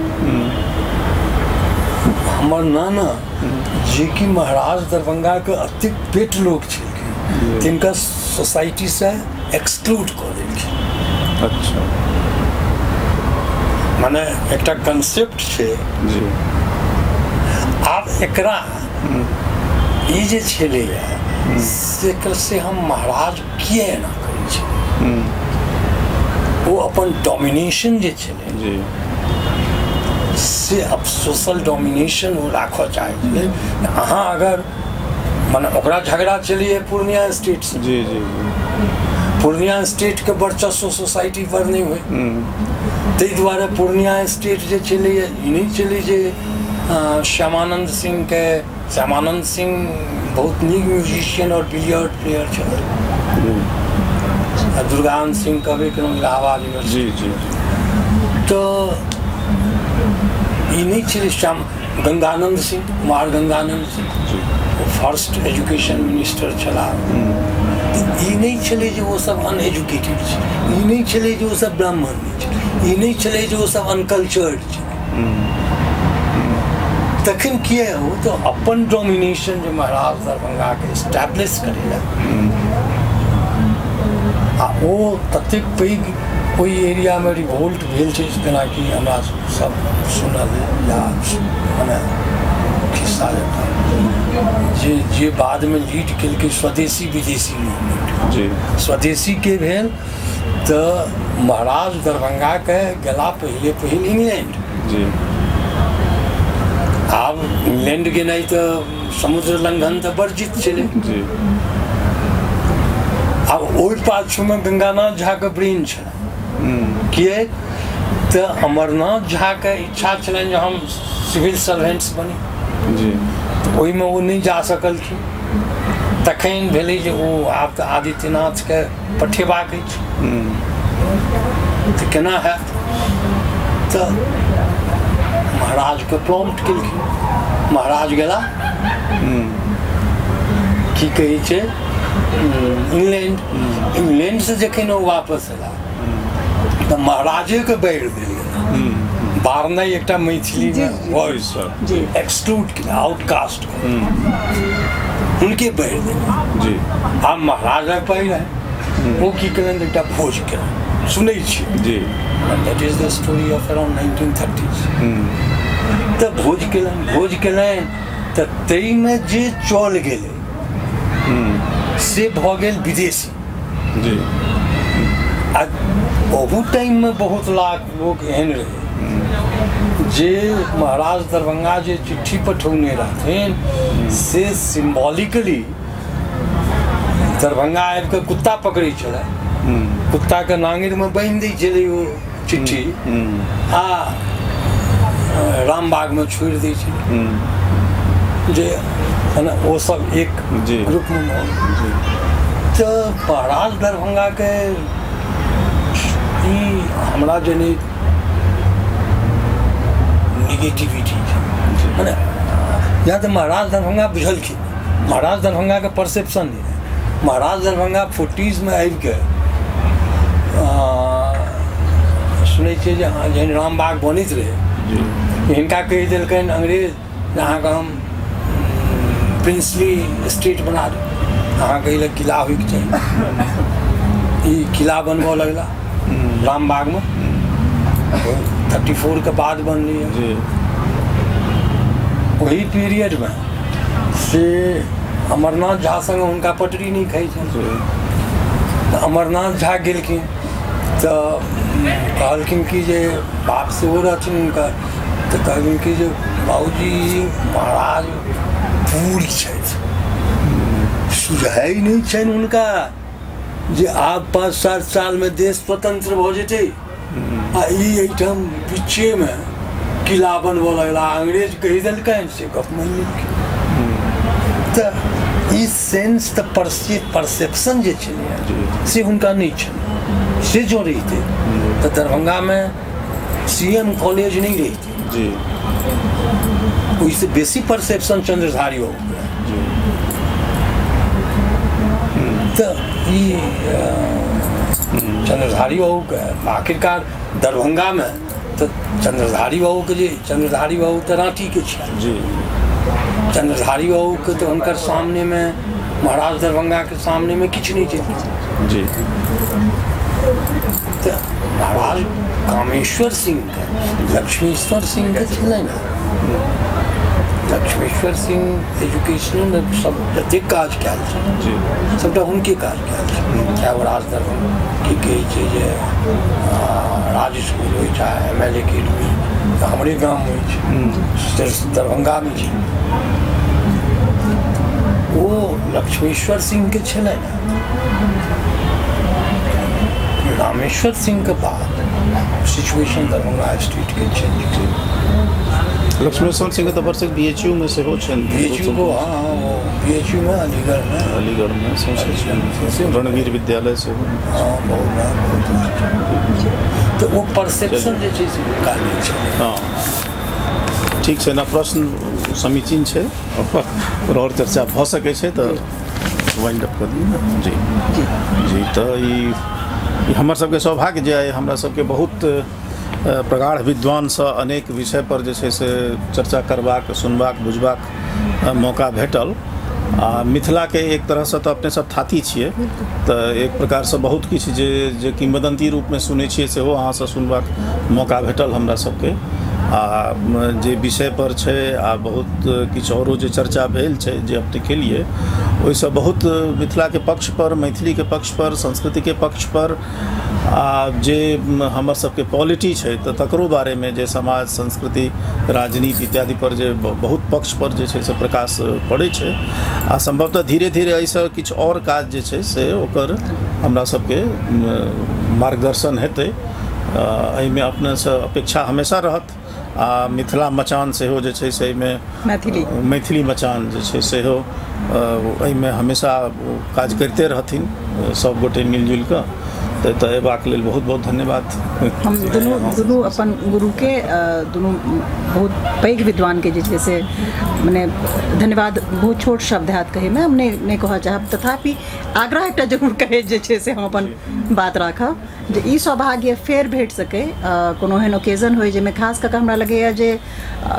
E: हमर नाना, जेकि महाराज दरभंगाके अतेक पेट लोक छलखिन, तिनका सोसाइटीसँ एक्सक्लूड कऽ देलखिन। मने एकटा कंसेप्ट छै। आब एकरा ई जे छलैए से से हम महाराज किए एना करै छै? ओ अपन डोमिनेशन जे छलै से अब सोशल डोमिनेशन ओ राखऽ चाहै छलै। अहाँ अगर मने ओकरा झगड़ा छलैए पूर्णिया स्टेटसँ।
B: जी जी
E: पूर्णिया स्टेटके वर्चस्व सोसाइटी पर नहि होइ, ताहि दुआरे पूर्णिया स्टेट जे छलैए, ई नहि छलै जे श्यामानन्द सिंहके, श्यामानन्द सिंह बहुत नीक म्यूजिशियन आओर बिलियर्ड प्लेयर छलै, आ दुर्गानन्द सिंह कहबे केलहुँ, इलाहाबाद यूनिवर्सिटी।
B: जी जी
E: तऽ ई नहि छलै श्याम गंगानन्द सिंह, कुमार गंगानन्द सिंह, ओ फर्स्ट एजुकेशन मिनिस्टर छलाह। ई नहि छलै जे ओ सब अनएजुकेटेड छै, ई नहि छलै जे ओ सब ब्राह्मण नहि छै, ई नहि छलै जे ओ सब अनकल्चर्ड छै। तखन किए? ओ तऽ अपन डोमिनेशन जे महाराज दरभंगाके इस्टेब्लिश करै लए, आ ओ ततेक पैघ ओहि एरियामे रिवोल्ट भेल छै, जेनाकि हमरा सब सुनल या मने खिस्सा जकाँ, जे जे बादमे लीड केलकै स्वदेशी विदेशी मूवमेंट। स्वदेशीके भेल तऽ महाराज दरभंगाके गेला पहिले पहिल इंग्लैंड। आब इंग्लैंड गेनाइ तऽ समुद्र लंघन तऽ वर्जित छलै। आब ओहि पाछूमे गंगानाथ झाके ब्रेन छलै, किएक तऽ अमरनाथ झाके इच्छा छलनि जे हम सिविल सर्वेंट्स बनी। तऽ ओहिमे ओ नहि जा सकलखिन। तखन भेलै जे ओ आब तऽ आदित्यनाथके पठेबाक अछि, तऽ केना हैत? तऽ महाराजके प्रॉम्प्ट केलखिन। महाराज गेला, की कहै छै, इंग्लैंड। इंग्लैंडसँ जखन ओ वापस एला तऽ महाराजेके बाढ़ि देल गेल। बारनाइ एकटा मैथिलीमे वर्ड, एक्सक्लूड, आउटकास्ट, हुनके बाढ़ि देल। आब महाराजक पाइ रहै, ओ की केलनि? एकटा भोज केलनि, सुनै छी। That is the story of around 1930s। तऽ भोज केलनि, भोज केलनि तऽ ताहिमे जे चल गेलै से भऽ गेल विदेशी। आ ओहू टाइममे बहुत लाख लोक एहन रहै जे महाराज दरभंगा जे चिट्ठी पठौने रहथिन से सिम्बॉलिकली दरभंगा आबि कऽ कुत्ता पकड़ै छलै, कुत्ताके नाङ्गरिमे बान्हि दै छलै ओ चिट्ठी आ रामबागमे छोड़ि दै छलै, जे मने ओ सब एक ग्रुपमे भऽ गेल। तऽ महाराज दरभंगाके ई हमरा जनैत निगेटिविटी छै, मने या तऽ महाराज दरभंगा बुझलखिन, महाराज दरभंगाके परसेप्शन नहि रहै। महाराज दरभंगा फोर्टीजमे आबिके सुनै छियै जे जहन रामबाग बनैत रहै, हिनका कहि देलकनि अंग्रेज जे अहाँके हम प्रिंसली स्टेट बना देब, अहाँके एहि लए किला होइके चाही। ई किला बनबऽ लगला रामबागमे, 34के बाद बनलै। ओही पीरियडमे से अमरनाथ झा संगे हुनका पटरी नहि खाइ छनि। तऽ अमरनाथ झा गेलखिन तऽ कहलखिन कि जे बाप सेहो रहथिन हुनकर, तऽ कहलखिन कि जे बाबूजी, महाराज बूढ़ छथि, सुझाइ नहि छनि हुनका जे आब 5-7 सालमे देश स्वतंत्र भऽ जेतै आ ई एहिठाम बीचेमे किला बनबऽ लगला। अंग्रेज कहि देलकनि से गप मानि लेलखिन। तऽ ई सेंस तऽ परसेप्शन जे छलैए से हुनका नहि छलै। से जँ रहितै तऽ दरभंगामे सी एम कॉलेज नहि रहितै। ओहिसँ बेसी परसेप्शन चंद्रधारी बाबूके। तऽ ई चंद्रधारी बाबूके आखिरकार दरभंगामे तऽ चंद्रधारी बाबूके जे चंद्रधारी बाबू तऽ राँटीके छथि जी। चंद्रधारी बाबूके तऽ हुनकर सामनेमे महाराज दरभंगाके सामनेमे किछु नहि छै जी। तऽ महाराज कामेश्वर सिंहके लक्ष्मीश्वर सिंहके छलै ने, लक्ष्मीश्वर सिंह एजुकेशनमे सब जतेक काज कयल छै जी सबटा हुनके काज कयल छै, चाहे ओ राज दरभंगा की कहै छै जे राज स्कूल होइ चाहे एम एल एकेडमी तऽ हमरे गाममे छै, दरभंगामे छै। ओ लक्ष्मीश्वर सिंहके छलै ने। रामेश्वर सिंहके बाद सिचुएशन दरभंगा स्टेटके चेंज भेल।
B: लक्ष्मेश्वर सिंह तऽ भरसक बी एच यू मे सेहो छनि।
E: बी एच यू को, हाँ हाँ, वो बी एच यू में, अलीगढ़ में।
B: अलीगढ़मे सौंसे छनि, रणवीर विद्यालय सेहो।
E: हाँ, बहुत नाम, बहुत नाम। तऽ ओ परसेप्शन जे छै से हुनका नहि छलै।
B: हँ, ठीक छै ने, प्रश्न समीचीन छै, ओकर आओर चर्चा भऽ सकै छै। तऽ वाइंड अप कऽ दियौ ने। जी जी। तऽ ई ई हमर सबके सौभाग्य जे आइ हमरा सबके बहुत प्रगाढ़ विद्वानसँ अनेक विषय पर जे छै से चर्चा करबाक, सुनबाक, बुझबाक मौका भेटल। आ मिथिलाके एक तरहसँ तऽ अपने सब थाती छियै, तऽ एक प्रकारसँ बहुत किछु जे जे किंवदंती रूपमे सुनै छियै सेहो अहाँसँ सुनबाक मौका भेटल हमरा सबके। आ जे विषय पर छै आ बहुत किछु औरो जे चर्चा भेल छै जे अपने केलियै, ओहिसँ बहुत मिथिलाके पक्ष पर, मैथिलीके पक्ष पर, संस्कृतिके पक्ष पर आ जे हमर सबके पॉलिटी छै तऽ तकरो बारेमे जे समाज, संस्कृति, राजनीति इत्यादि पर जे बहुत पक्ष पर जे छै से प्रकाश पड़ै छै। आ सम्भवतः धीरे धीरे एहिसँ किछु आओर काज जे छै से ओकर हमरा सबके मार्गदर्शन हेतै। एहिमे अपनेसँ अपेक्षा हमेशा रहत। आ मिथिला मचान सेहो जे छै से एहिमे
A: मैथिली
B: मैथिली मचान जे छै सेहो एहिमे हमेशा काज करिते रहथिन सब गोटे मिलजुलि कऽ। तऽ एतऽ अयबाक लेल बहुत बहुत धन्यवाद।
A: हम दुनू दुनू अपन गुरुके, दुनू बहुत पैघ विद्वानके जे छै से मने धन्यवाद बहुत छोट शब्द हैत कहैमे, हम नहि नहि कहऽ चाहब, तथापि आग्रह एकटा जरूर कहैत जे छै से हम अपन बात राखब जे ई सौभाग्य फेर भेट सकै, कोनो एहन ओकेजन होइ जाहिमे खास कऽ कऽ हमरा लगैए जे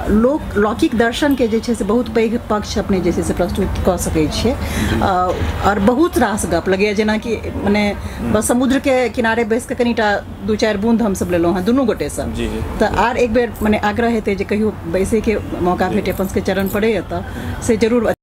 A: लोक लौकिक दर्शनके जे छै से बहुत पैघ पक्ष अपने जे छै से प्रस्तुत कऽ सकै छियै। आओर बहुत रास गप लगैए जेनाकि मने बस समुद्रके किनारे बैस कऽ कनिटा दू चारि बूंद हमसब लेलहुँ हेँ दुनू गोटेसँ। तऽ आर एक बेर मने आग्रह हेतै जे कहियो बैसैके मौका भेटै, अपन सबके चरण पड़ैए तऽ से जरूर।